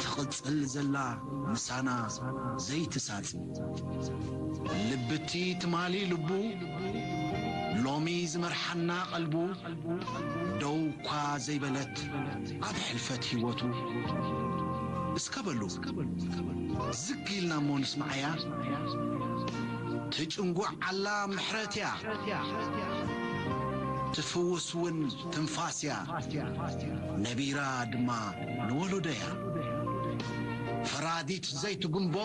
ትቕጽል ዘላ ምሳና ዘይትሳጺ። ልብቲ ትማሊ ልቡ፣ ሎሚ ዝመርሓና ቀልቡ፣ ደው እኳ ዘይበለት ኣብ ሕልፈት ህይወቱ። እስከ በሉ ዝግ ኢልና እሞ ንስምዓያ። ትጭንጉዕ ኣላ ምሕረት እያ፣ ትፍውስ እውን ትንፋስ እያ፣ ነቢራ ድማ ንወለዶ እያ። ፈራዲት ዘይትጉንቦ፣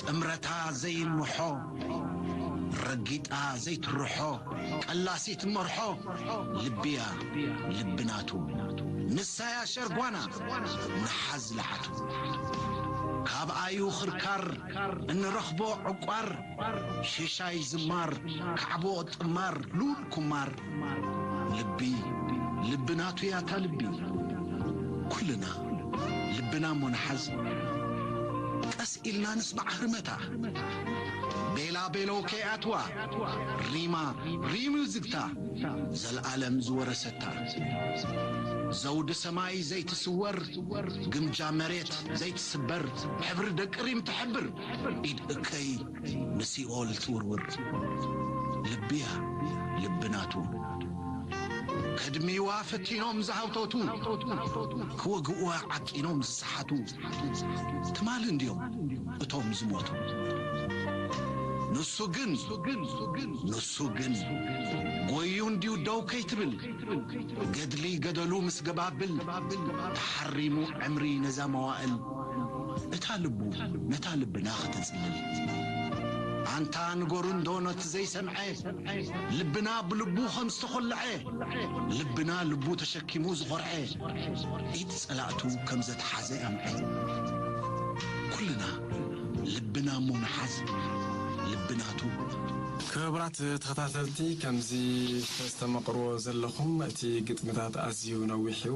ጥምረታ ዘይምሖ፣ ረጊጣ ዘይትርሖ፣ ቀላሲት መርሖ ልቢ እያ ልቢ ናቱ። ንሳ እያ ሸርጓና ንሓዝ ለዓቱ። ካብ ኣዩ ኽርካር እንረኽቦ ዕቋር፣ ሽሻይ ዝማር ካዕቦ ጥማር ልኡል ኩማር። ልቢ ልቢ ናቱ እያ እታ ልቢ። ኩልና ልብና እሞ ንሓዝ። ቀስ ኢልና ንስማዕ ህርመታ። ቤላ ቤሎ ከይኣትዋ ሪማ ሪም እዩ ዝግታ፣ ዘልኣለም ዝወረሰታ። ዘውዲ ሰማይ ዘይትስወር፣ ግምጃ መሬት ዘይትስበር፣ ሕብሪ ደቂ ሪም ትሕብር፣ ኢድ እከይ ንሲኦል ትውርውር። ልብያ ልቢ ናቱ። ከድምይዋ ፈቲኖም ዝሃውተቱ፣ ክወግእዋ ዓቂኖም ዝሰሓቱ፣ ትማሊ እንድዮም እቶም ዝሞቱ። ንሱ ግን፣ ንሱ ግን ጎዩ እንድዩ ደው ከይትብል፣ ገድሊ ገደሉ ምስ ገባብል፣ ተሓሪሙ ዕምሪ ነዛ መዋእል፣ እታ ልቡ ነታ ልብና ከተጽልል። ኣንታ ንገሩ እንዶ ነቲ ዘይሰምዐ፣ ልብና ብልቡ ከም ዝተኾልዐ፣ ልብና ልቡ ተሸኪሙ ዝኾርዐ፣ ኢድ ጸላእቱ ከም ዘትሓዘ ኣምዐ። ኩልና ልብና እሞ ንሓዝ፣ ልቢ ናቱ። ክቡራት ተኸታተልቲ፣ ከምዚ ተስተማቕርዎ ዘለኹም፣ እቲ ግጥምታት ኣዝዩ ነዊሕ እዩ።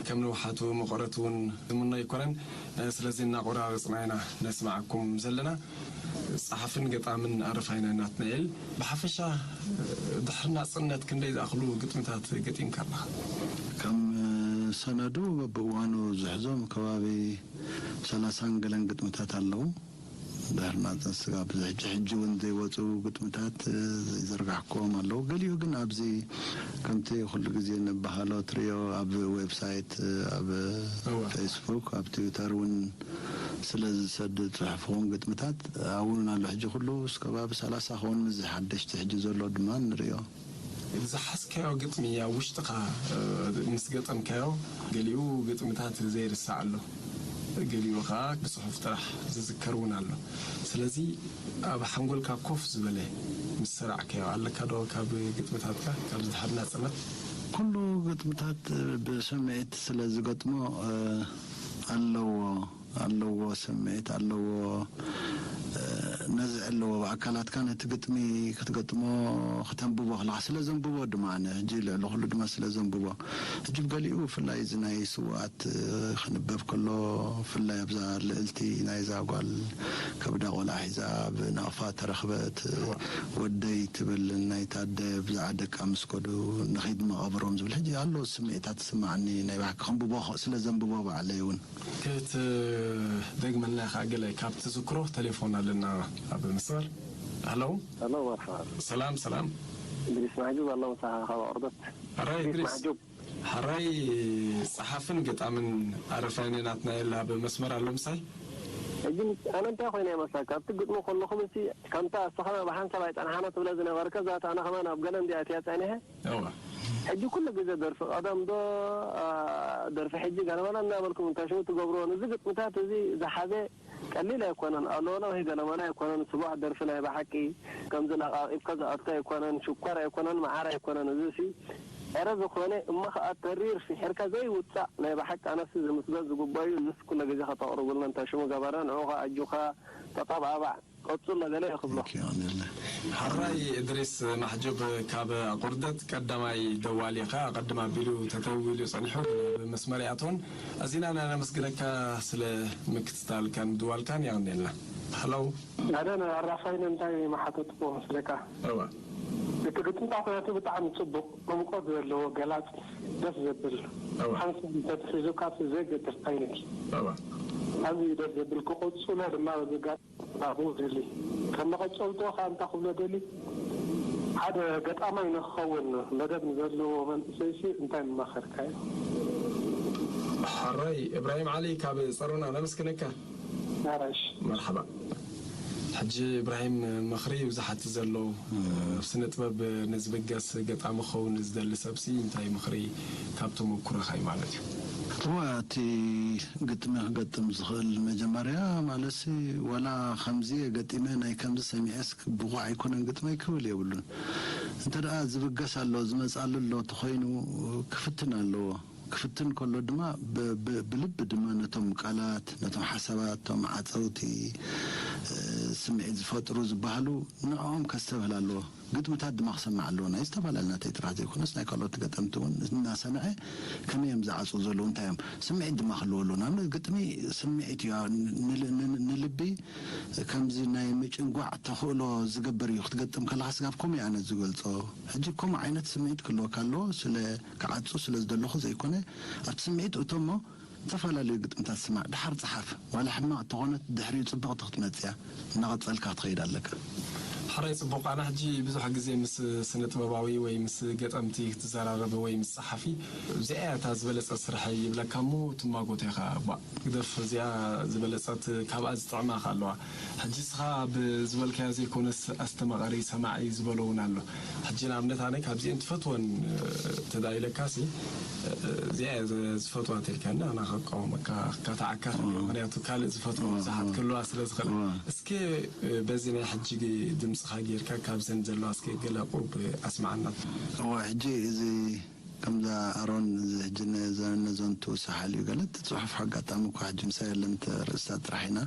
ከም ንውሓቱ መቐረቱ እውን ዝምኖ ኣይኮነን። ስለዚ እናቆራረጽና ኢና ነስማዓኩም ዘለና። ጸሓፍን ገጣምን ኣረፋይነ ናትናኤል፣ ብሓፈሻ ድሕሪ ናጽነት ክንደይ ዝኣኽሉ ግጥምታት ገጢምካ ኣለኻ? ከም ሰነዱ በብእዋኑ ዝሕዞም ከባቢ ሰላሳን ገለን ግጥምታት ኣለዉ። ድሕሪ ናጽነት ስጋብ ሕጂ፣ ሕጂ እውን ዘይወጹ ግጥምታት፣ እ፣ ዘይዘርጋሕክዎም ኣለዉ። ገሊኡ ግን ኣብዚ ከምቲ ኩሉ ግዜ ንበሃሎ ትርእዮ ኣብ ዌብሳይት፣ እ፣ ኣብ እወ። ፌስቡክ፣ ኣብ ትዊተር እውን ስለ ዝሰድድ ጽሑፍኹም ግጥምታት ኣብኡ እውን ኣሎ። ሕጂ ኩሉ እስከ ከባቢ ሰላሳ ክኸውን ምስዚ ሓደሽቲ ሕጂ ዘሎ ድማ ንርእዮ። ዝሓዝካዮ ግጥሚ ኣብ ውሽጥኻ፣ እ፣ ምስ ገጠምካዮ ገሊኡ ግጥምታት ዘይርሳዕ ኣሎ፣ ገሊኡ ኸዓ ብጽሑፍ ጥራሕ ዝዝከር እውን ኣሎ። ስለዚ ኣብ ሓንጎልካ ኮፍ ዝበለ ምስ ሰራዕካዮ ኣለካ ዶ ካብ ግጥምታትካ ካብዚ ድሕሪ ናጽነት? ኩሉ ግጥምታት ብስምዒት ስለ ዝገጥሞ፣ እ፣ ኣለዎ፣ ኣለዎ፣ ስምዒት ኣለዎ፣ እ፣ ነዚ ኣለዎ። ብኣካላትካ ነቲ ግጥሚ ክትገጥሞ፣ ክተንብቦ ከለኻ ስለ ዘንብቦ ድማ ኣነ ሕጂ ልዕሊ ኩሉ ድማ ስለ ዘንብቦ፣ ሕጂ ብገሊኡ ብፍላይ እዚ ናይ ስውኣት፣ እ፣ ክንበብ ከሎ፣ ብፍላይ ኣብዛ ልዕልቲ ናይዛ ጓል ከብዳ ቆልዓ ሒዛ ኣብ ናቕፋ ተረኽበት፣ እዋ። ወደይ ትብል ናይታ ኣደ ብዛዕባ ደቃ ምስ ከዱ ንኺድ መቓብሮም ዝብል ሕጂ ኣሎ ስምዒታት ትስማዓኒ። ናይ ብሓቂ ከንብቦ ኸ-፣ ስለ ዘንብቦ ባዕለይ እውን። ክትደግመልና ኢኻ ገለ ካብ ትዝክሮ? ቴሌፎን ኣለና ኣብ መስመር። ሃሎ። ሃሎ፣ መርሓባ። ሰላም፣ ሰላም። እድሪስ ማሕጁብ ኣሎ ምሳኻ ካብ ኣቑርደት። ኣረ እድሪስ እድሪስ። ማሕጁብ። ሕራይ ጸሓፍን ገጣምን ኣረፋይነ ናትናኤል ኣብ መስመር ኣሎ ምሳይ። ሕጂ ኣነ እንታይ ኮይነ ይመስለካ? ኣብቲ ግጥሚ ከለኹም፣ እስቲ ከምታ እስኻ ብሓንሳብ ኣይጸንሓና ትብለ ዝነበርከ፣ እዛ ኣነ ከማን ኣብ ገለ እንድያ እትያ ጸኒሐ። እዋ። ሕጂ ኩሉ ግዜ ደርፊ ቀደም ዶ፣ ኣ፣ ደርፊ ሕጂ ገለመለ እናበልኩም እንታይ ሽሙ ትገብርዎ? እዚ ግጥምታት እዚ ዝሓዘ ቀሊል ኣይኮነን። ኣለወለ ወይ ገለመለ ኣይኮነን። ስቡሕ ደርፊ ናይ ብሓቂ ከምዚ ለቓቒብካ ዝኣቱ ኣይኮነን። ሽኮር ኣይኮነን፣ መዓር ኣይኮነን። እዚ ሲ ዕረ ዝኾነ እሞ ኸኣ ተሪር ስሒርካ ዘይውጻእ ናይ ብሓቂ ኣነሲ ዝምስገን ዝግበኦ እዩ። እዚስ ኩለ ግዜ ከተቕርቡልና እንታይ ሽሙ ገበረ። ንዑ ኸኣ ኣጆኻ ተጠብዓባዕ። ቀጽሎ ገለ እየ ክብሎ። ኦኬ፣ የቐንየለይ። ሕራይ እድሪስ ማሕጁብ ካብ ቁርደት ቀዳማይ ደዋሊ ኢኻ። ቅድም ኣቢሉ ተተዊሉ ጸኒሑ፣ ግን ኣብ መስመር ይኣትዎን። ኣዚና ነመስግነካ ስለ ምክትታልካን ምድዋልካን። የቐንየልና። ሄሎ። ኣነ ኣራፋይነ እንታይ መሓተትኩ መስለካ? እዋ። እቲ ግጥምታት ናቱ ብጣዕሚ ጽቡቕ፣ ዕምቆት ዘለዎ፣ ገላጽ፣ ደስ ዘብል። እዋ። ሓንሳብ እንተትሒዙ ካብቲ ዘይገድፍ ዓይነት እዩ። እዋ። ኣዝዩ ደስ ዘብል፣ ክቕጽሎ ድማ በዚ ኣጋጣሚ ኣብኡ ደሊ። ከም መቐጸልትኡ ከኣ እንታይ ክብሎ ደሊ፣ ሓደ ገጣማይ ንክኸውን መደብ ንዘለዎ መንእሰይሲ እንታይ ምመኸርካዮ? ሕራይ እብራሂም ዓሊ ካብ ጸሮና ነመስግነካ። ኣራሽ መርሓባ። ሕጂ እብራሂም፣ ምኽሪ ብዙሓት ዘሎ፣ ኣብ ስነ ጥበብ ንዝብገስ ገጣሚ ክኸውን ንዝደሊ ሰብሲ እንታይ ምኽሪ ካብ ተመኩሮኻ እዩ ማለት እዩ? እዋ፣ እቲ ግጥሚ ክገጥም ዝኽእል መጀመርያ ማለትሲ፣ ዋላ ከምዚ ገጢመ ናይ ከምዚ ሰሚዐስ ብቑዕ ኣይኮነን ግጥመይ ክብል የብሉን። እንተ ደኣ ዝብገስ ኣሎ፣ ዝመጽኣሉ ኣሎ ተኾይኑ ክፍትን ኣለዎ። ክፍትን ከሎ ድማ ብ- ብ- ብልቢ ድማ ነቶም ቃላት፣ ነቶም ሓሳባት፣ እቶም ዓጸውቲ፣ እ፣ ስምዒት ዝፈጥሩ ዝበሃሉ ንዕኦም ከስተብህል ኣለዎ። ግጥምታት ድማ ክሰማዕ ኣለዎ። ናይ ዝተፈላለዩ ናተይ ጥራሕ ዘይኮነስ ናይ ካልኦት ገጠምቲ እውን እናሰምዐ ከመይ እዮም ዝዓጽው ዘለዉ፣ እንታይ እዮም፣ ስምዒት ድማ ክህልዎ ኣለዎ። ንኣብነት ግጥሚ ስምዒት እዩ። ን- ን- ን- ንልቢ ከምዚ ናይ ምጭንጓዕ ተኽእሎ ዝገብር እዩ። ክትገጥም ከለኻ ስጋብ ከምኡ እዩ ኣነ ዝገልጾ። ሕጂ ከምኡ ዓይነት ስምዒት ክህልወካ ኣለዎ። ስለ ክዓጹ ስለ ዝደለኹ ዘይኮነ፣ ኣብቲ ስምዒት እቶ እሞ ዝተፈላለዩ ግጥምታት ስማዕ፣ ደሓር ጸሓፍ። ዋላ ሕማቕ ተኾነት ድሕሪኡ ጽብቕቲ ክትመጽእ እያ። እናቐጸልካ ክትኸይድ ኣለካ። ሕራይ ጽቡቕ። ኣነ ሕጂ ብዙሕ ግዜ ምስ ስነ ጥበባዊ ወይ ምስ ገጠምቲ ክትዘራረብ ወይ ምስ ጸሓፊ፣ እዚኣ እያ እታ ዝበለጸት ስራሕ ይብለካ እሞ ትማጎት ኢኻ። ባ ግደፍ፣ እዚኣ ዝበለጸት፣ ካብኣ ዝጥዕማኻ ኣለዋ። ሕጂ እስኻ ብዝበልካዮ ዘይኮነስ ኣስተማቐሪ ሰማዒ ዝበሎ እውን ኣሎ። ሕጂ ንኣብነት ኣነ ካብዚኤን ትፈትወን፣ እ፣ ተዳኢለካሲ፣ እ፣ እዚኣ እየ ዝ- ዝፈትዋ ተልካኒ፣ ኣና ከቃወመካ ካታዓካ። ምክንያቱ ካልእ ዝፈትዎ ብዙሓት ክህልዋ ስለ ዝኽእል። እስኪ፣ እ፣ በዚ ናይ ሕጂ ድምፅኻ ጌርካ ካብዘን ዘለዋ እስኪ ገለ ቁሩብ ኣስማዓና። እዋ፣ ሕጂ እዚ ከምዛ ኣሮን እዚ ሕጂ ነዘ- ነዘንቱ ሰሓል እዩ ገለ እቲ ጽሑፍ ኣጋጣሚ እኳ ሕጂ ምሳይ የለን፣ እቲ ርእስታት ጥራሕ ኢና።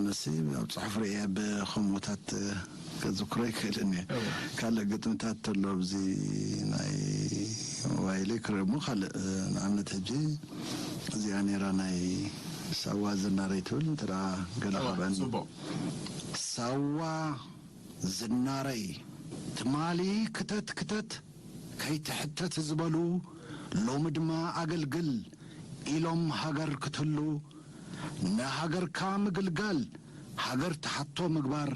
ንሲ ኣብ ጽሑፍ ርእየ ብኸምኡታት ከዝክሮ ይክእልን እየ። ካልእ ግጥምታት ተሎ ኣብዚ ናይ ሞባይለይ ክርኢ እሞ፣ ካልእ ንኣብነት ሕጂ እዚኣ ነይራ፣ ናይ ሳዋ ዝናረይ ትብል፣ እንተ ደኣ ገለ እዋ፣ ካብአን። ጽቡቕ። ሳዋ ዝናረይ፣ ትማሊ ክተት ክተት ከይትሕተት ዝበሉ፣ ሎሚ ድማ ኣገልግል ኢሎም ሃገር ክትህሉ፣ ንሃገርካ ምግልጋል፣ ሃገር ትሓቶ ምግባር፣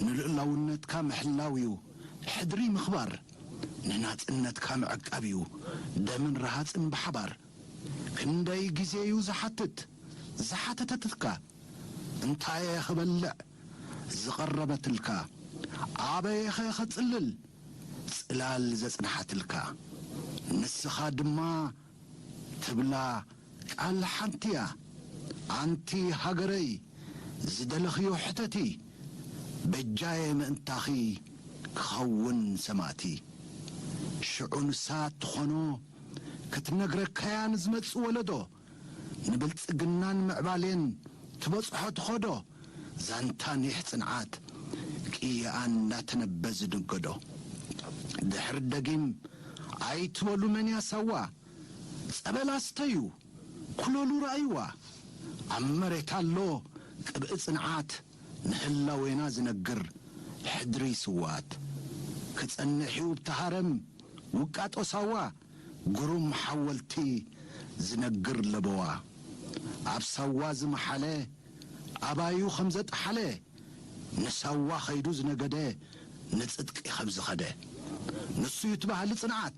ንልኡላውነትካ ምሕላው እዩ ሕድሪ ምኽባር፣ ንናጽነትካ ምዕቃብ እዩ ደምን ረሃጽን ብሓባር። ክንደይ ግዜ እዩ ዝሓትት ዝሓተተትካ፣ እንታየ ክበልዕ ዝቐረበትልካ፣ ኣበየኸ ከጽልል ጽላል ዘጽንሓትልካ። ንስኻ ድማ ትብላ ቃል ሓንቲ እያ፣ ኣንቲ ሃገረይ ዝደለኽዮ ሕተቲ፣ በጃየ ምእንታኺ ክኸውን ሰማእቲ። ሽዑ ንሳ ትኾኖ ክትነግረካያ ንዝመጽእ ወለዶ፣ ንብልጽግናን ምዕባሌን ትበጽሖ ትኸዶ፣ ዛንታ ኒሕ ጽንዓት ቅየኣ እንዳተነበ ዝንገዶ። ድሕሪ ደጊም ኣይትበሉ መን ያሳዋ፣ ጸበል ኣስተዩ ኩለሉ ረኣይዋ። ኣብ መሬት ኣሎ ቅብኢ ጽንዓት ንህላዌና ዝነግር ሕድሪ ስዋት። ክጸንሕ እዩ ብቲ ሃረም ውቃጦ ሳዋ፣ ግሩም ሓወልቲ ዝነግር ለበዋ። ኣብ ሳዋ ዝመሓለ ኣባዩ ከም ዘጥሓለ፣ ንሳዋ ኸይዱ ዝነገደ ንጽድቂ ከም ዝኸደ። ንሱ እዩ እቲ ባህሊ ጽንዓት፣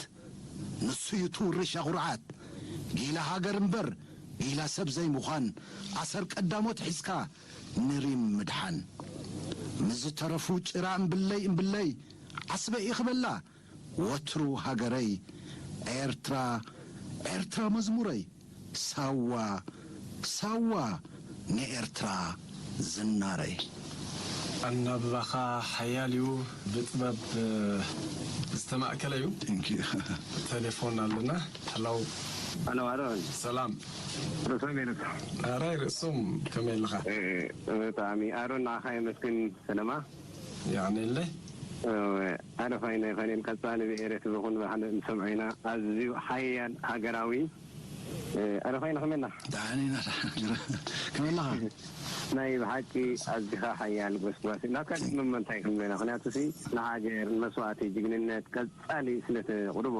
ንሱ እዩ እቲ ውርሻ ኩርዓት። ጊላ ሃገር እምበር ጊላ ሰብ ዘይምዃን፣ ኣሰር ቀዳሞት ሒዝካ ንሪም ምድሓን። ምስ ዝተረፉ ጭራ እምብለይ እምብለይ ዓስበ ኢኽበላ፣ ወትሩ ሃገረይ ኤርትራ፣ ኤርትራ መዝሙረይ፣ ሳዋ፣ ሳዋ ንኤርትራ ዝናረይ። ኣናብባኻ ሓያል እዩ፣ ብጥበብ ዝተማእከለ እዩ። Thank you። ቴሌፎን ኣለና። ሕላው ኣነ ዋሮን ሰላም። ርእሶም ይርሱ። ኣራይ ርእሶም ከመይ ኣለኻ? ብጣዕሚ ኣሮን ንዓኻ የመስግን። ሰለማ የቐንየለይ። ኣረፋይና ይኸኔን ቀጻሊ ብኤሬት ብኹን ብሓደ ንሰምዖ ኢና። ኣዝዩ ሓያል ሃገራዊ። ኣረፋይና ከመይ ኣለኻ? ደሓን ኢና። ከመይ ኣለኻ? ናይ ብሓቂ ኣዚኻ ሓያል ጎስጓስ ናትካ ግጥሚ እሞ እንታይ ክንብሎ ኢና? ምኽንያቱ ሲ ንሃገር ንመስዋእቲ ጅግንነት ቀጻሊ ስለ ተቕርቦ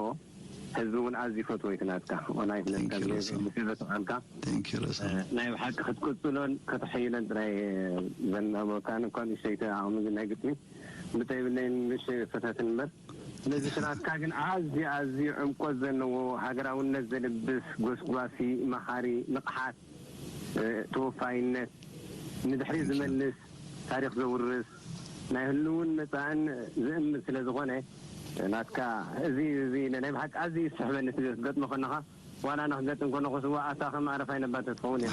ህዝቢ እውን ኣዝዩ ፈትዎ እዩ ናትካ። ወናይ ፍለጥካ Thank you, ርዕሶ። ብስዕበት ቃልካ Thank you, ርዕሶ። ናይ ብሓቂ ክትቅጽሎን ከተሐይሎን ጥራይ ዘናበካ እኳ ንእሽተይቲ ዓቕሚ ግን ናይ ግጥሚ እንተይብለይን ንእሽተይ ፈታትን እምበር ስለዚ ስራትካ ግን ኣዝዩ ኣዝዩ ዕምቆት ዘለዎ ሃገራውነት ዘልብስ ጎስጓሲ መሃሪ ንቕሓት ተወፋይነት ንድሕሪት ዝመልስ ታሪኽ ዘውርስ ናይ ህልውን መጻእን ዝእምት ስለ ዝኾነ ናትካ እዚ እዚ ኢለ ናይ ብሓቂ ኣዝዩ ይስሕበኒ እቲ ገጥሞ ከለኻ ዋላ ንክገጥም ከለኹ ስዋ ኣታ ከም ኣረፋይ ነባተ ትኸውን እያ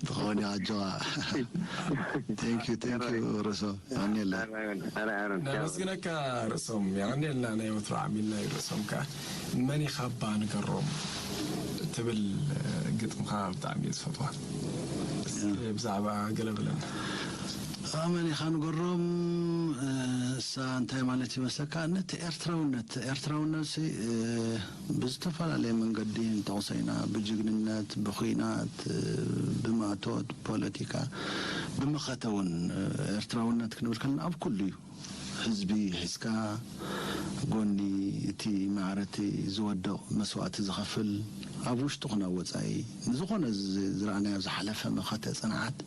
ትኸውን እያ ኣጆኻ thank you thank you ርሶ ኣኔለ ነመስግነካ ርእሶም የቐንየልና ናይ ወትሮ ዓሚልና እዩ ርእሶም ከዓ መን ኢኻ ኣባ ንገሮም ትብል ግጥምኻ ብጣዕሚ እየ ዝፈትዋ እስኪ ብዛዕባ ገለ ብለና ኣመን ኢኻ ንገሮም እሳ እንታይ ማለት ይመስለካ ነቲ ኤርትራውነት ኤርትራውነት ብዝተፈላለየ መንገዲ ንጠቕሶ ኢና ብጅግንነት ብኹናት ብማእቶት ፖለቲካ ብመኸተ እውን ኤርትራውነት ክንብል ከለና ኣብ ኩሉ እዩ ህዝቢ ሒዝካ ጎኒ እቲ ማዕረቲ ዝወድቕ መስዋእቲ ዝኸፍል ኣብ ውሽጡ ኩን ኣብ ወፃኢ ንዝኾነ ዝረኣናዮ ዝሓለፈ መኸተ ፅንዓት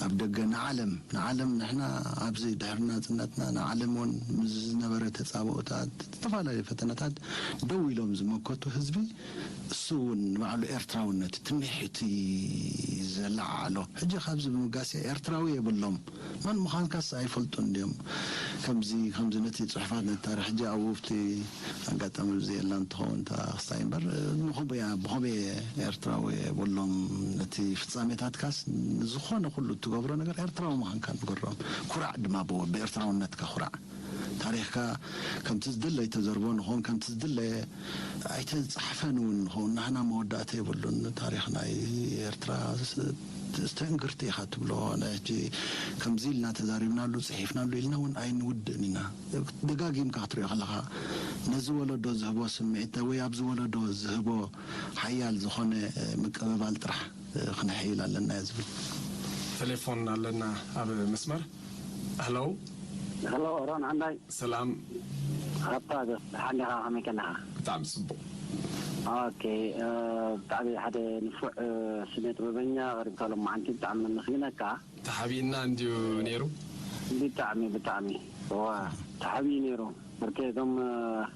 ኣብ ደገ ንዓለም ንዓለም ንሕና ኣብዚ ድሕሪ ናፅነትና ንዓለም እውን ምስ ዝነበረ ተፃብኦታት ዝተፈላለዩ ፈተነታት ደው ኢሎም ዝመከቱ ህዝቢ እሱ እውን ንባዕሉ ኤርትራውነት ትምኒሕ እቲ ዘለዓዕሎ ሕጂ ካብዚ ብምጋስ ኤርትራዊ የብሎም መን ምዃንካስ ኣይፈልጡን ድዮም ከምዚ ከምዚ ነቲ ፅሑፋት ነቲ ታሪክ ሕጂ ኣብኡ ኣብቲ ኣጋጣሚ ብዘየላ እንትኸውን እታ ክስታይ እምበር ንኸምኡ እያ ብኸምኡ እየ ኤርትራዊ የብሎም ነቲ ፍፃሜታትካስ ንዝኾነ ኩሉ እትገብሮ ነገር ኤርትራዊ ምዃንካ ንገሮም ኩራዕ ድማ ብኤርትራውነትካ ኩራዕ ታሪኽካ ከምቲ ዝድለ ኣይተዘርቦ ንኾን ከምቲ ዝድለ ኣይተፃሕፈን እውን ንኾን ናህና መወዳእታ የብሉን ታሪኽ ናይ ኤርትራ ስተእንግርቲ ኢኻ ትብሎ ሕጂ ከምዚ ኢልና ተዛሪብናሉ ፅሒፍናሉ ኢልና እውን ኣይንውድእን ኢና ደጋጊምካ ክትሪኦ ከለኻ ነዚ ወለዶ ዝህቦ ስምዒት ወይ ኣብዚ ወለዶ ዝህቦ ሓያል ዝኾነ ምቅብባል ጥራሕ ክነሐይል ኣለና እየ ዝብል ቴሌፎን ኣለና ኣብ መስመር Hello. Hello, Ron, Anday. Salam. Hatta, Handa, Hamikana. Tam Subo. Okay, uh, Tabi had a foot, uh, Sinet Rubenia, or Kalum Manti, Tam, Hinaka. Tahabina and you, Neru? Bitami, Bitami. Or Tahabi Neru. Porque some, uh,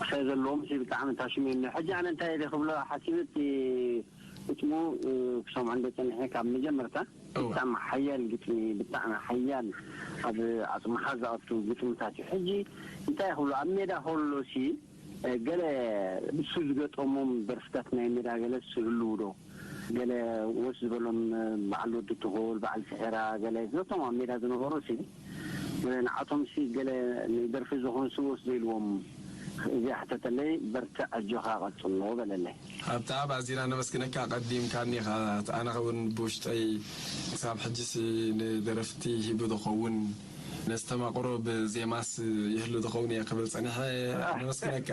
says a long, Tam Tashmi, Hajan and Tai, the Hubla, Hasibiti, it's more, uh, some understanding, Hamijamata. ብጣዕሚ ሓያል ግጥሚ ብጣዕሚ ሓያል ኣብ ኣፅምኻ ዝኣቱ ግጥምታት እዩ ሕጂ እንታይ ይኽብሉ ኣብ ሜዳ ከሎ ሲ ገለ እሱ ዝገጠሞም ደርፍታት ናይ ሜዳ ገለ ዝህልው ዶ ገለ ወስ ዝበሎም በዓል ወዲ ትኹል በዓል ስሕራ ገለ ነቶም ኣብ ሜዳ ዝነበሩ ሲ ንዓቶም ሲ ገለ ንደርፊ ዝኾንሱ ወስ ዘይልዎም እዚኣ ሕተተለይ በርትዕ ኣጆኻ ቀፅሎ በለለይ ኣብታ ኣብ ኣዚና ነመስግነካ ቀዲምካኒ ኢኻ ኣነ እውን ብውሽጠይ ክሳብ ሕጂስ ንደረፍቲ ሂቡ ዝኸውን ነስተማቕሮ ብዜማስ ይህሉ ዝኸውን እየ ክብል ጸኒሐ ነመስግነካ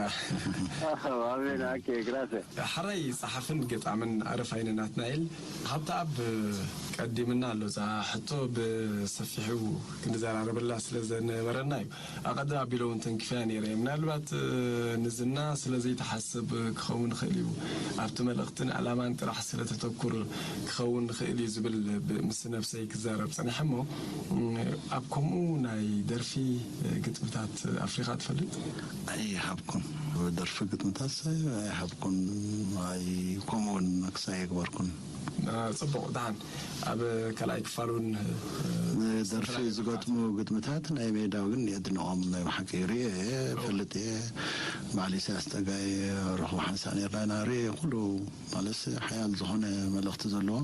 ኣሜን ኣኬ ግራሰ ሓራይ ጸሓፍን ገጣምን ኣረፋይነ ናትናኤል ካብታ ኣብ ቀዲምና ኣሎ እዛ ሕቶ ብሰፊሑ ክንዘራረበላ ስለ ዘነበረና እዩ ኣቐድም ኣቢለ እውን ተንኪፈያ ነይረ እየ። ምናልባት ንዝና ስለ ዘይትሓስብ ክኸውን ይኽእል እዩ። ኣብቲ መልእኽትን ዕላማን ጥራሕ ስለ ተተኩር ክኸውን ይኽእል እዩ ዝብል ምስ ነብሰይ ክዛረብ ጸኒሐ እሞ ኣብ ከምኡ ናይ ደርፊ ግጥምታት ኣፍሪኻ ትፈልጥ? ኣይሃብኩን። ደርፊ ግጥምታት ኣይሃብኩን። ኣይ ከምኡ እውን ክሳይ ኣይግበርኩን። ጽቡቕ ደሓን ኣብ ካልኣይ ክፋል እውን ንደርፊ ዝገጥሙ ግጥምታት ናይ ሜዳ ግን የድንቖም ናይ ብሓቂ ርእየ እፈልጥ እየ በዓል ኢሳያስ ጠጋይ ረኽቡ ሓንሳእ ነርና ኢና ርእየ ኩሉ ማለት ሓያል ዝኾነ መልእኽቲ ዘለዎ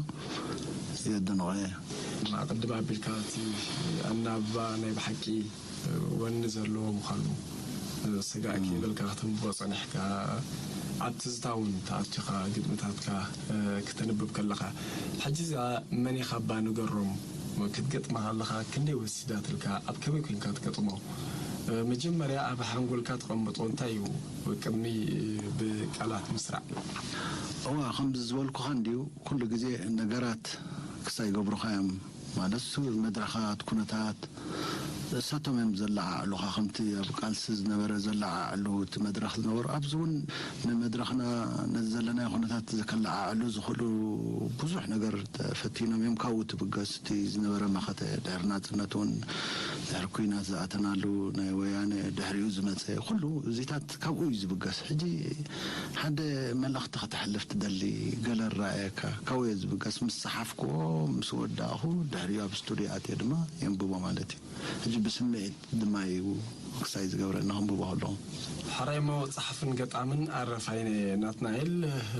የድንቖ እየ ኣቐድም ኣቢልካ እቲ ኣናብባ ናይ ብሓቂ ወኒ ዘለዎ ምዃኑ ስጋእ ከይበልካ ከተንብቦ ጸኒሕካ ኣብ ትዝታ እውን ተኣትኻ ግጥምታትካ፣ እ፣ ክተንብብ ከለኻ፣ ሕጂ እዚኣ መን ኢኻ እባ ንገሮም ክትገጥማ ከለኻ ክንደይ ወሲዳትልካ፣ ኣብ ከመይ ኮይንካ ትገጥሞ? እ፣ መጀመርያ ኣብ ሓንጎልካ ተቐምጦ እንታይ እዩ ቅድሚ ብቃላት ምስራዕ? እዋ፣ ከምዚ ዝበልኩኻ እንድዩ፣ ኩሉ ግዜ ነገራት ክሳይ ይገብሩኻ እዮም። ማለት፣ ሱ-፣ መድረኻት፣ ኩነታት፣ እሳቶም እዮም ዘለዓዕሉኻ። ከምቲ ኣብ ቃልሲ ዝነበረ ዘለዓዕሉ እቲ መድረኽ ዝነበሩ፣ ኣብዚ እውን ንመድረኽና፣ ነዚ ዘለናዮ ኩነታት ከለዓዕሉ ዝኽእሉ ብዙሕ ነገር ተፈቲኖም እዮም። ካብኡ ትብገስ እቲ ዝነበረ መኸተ፣ ድሕሪ ናጽነት እውን፣ ድሕሪ ኲናት ዝኣተናሉ ናይ ወያነ፣ ድሕሪኡ ዝመጸ፣ ኩሉ እዚታት ካብኡ እዩ ዝብገስ። ሕጂ ሓደ መልእኽቲ ከተሕልፍ ትደሊ፣ ገለ ራእየካ፣ ካብኡ እየ ዝብገስ። ምስ ጸሓፍክዎ፣ ምስ ወዳእኹ፣ ድሕሪኡ ኣብ ስቱድዮ ኣትየ ድማ የንብቦ ማለት እዩ። ሕጂ ብስምዒት ድማ እዩ ክሳይ ዝገብረኒ ከንብቦ ከለኹ። ሕራይ እሞ ጸሓፍን ገጣምን ኣረፋይነ ናትናኤል፣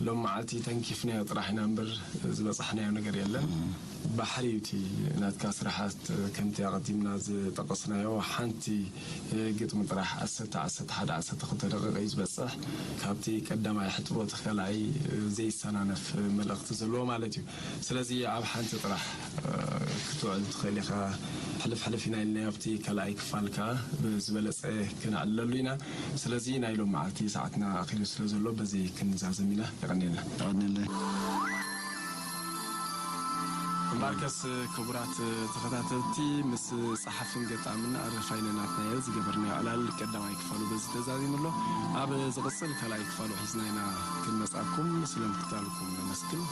ሎም መዓልቲ ተንኪፍናዮ ጥራሕ ኢና እምበር ዝበጻሕናዮ ነገር የለን። ባሕሪ እዩ እቲ ናትካ ስራሓት፣ ከምቲ ኣቐዲምና ዝጠቐስናዮ፣ ሓንቲ ግጥሚ ጥራሕ ዓሰርተ፣ ዓሰርተ ሓደ፣ ዓሰርተ ክልተ ደቂቕ እዩ ዝበጽሕ። ካብቲ ቀዳማይ ሕጥቦ እቲ ካልኣይ ዘይሰናነፍ መልእኽቲ ዘለዎ ማለት እዩ። ስለዚ ኣብ ሓንቲ ጥራሕ ክትውዕል ትኽእል ኢኻ። ሕልፍ ሕልፍ ኢና ኢልናዮ ኣብቲ ካልኣይ ክፋል ከኣ ብዝበለጸ ክነዕልለሉ ኢና። ስለዚ ናይ ሎም መዓልቲ ሰዓትና ኣኺሉ ስለ ዘሎ በዚ ክንዛዘም ኢና። የቐንየልና። የቐንየልና። እምበኣርከስ ክቡራት ተኸታተልቲ፣ ምስ ጸሓፍን ገጣምን ኣረፋይነ ናትናኤል ዝገበርናዮ ዕላል ቀዳማይ ክፋሉ በዚ ተዛዚሙ ኣሎ። ኣብ ዝቕጽል ካልኣይ ክፋሉ ሒዝና ኢና ክንመጻኩም። ስለ ምክታልኩም ነመስግን።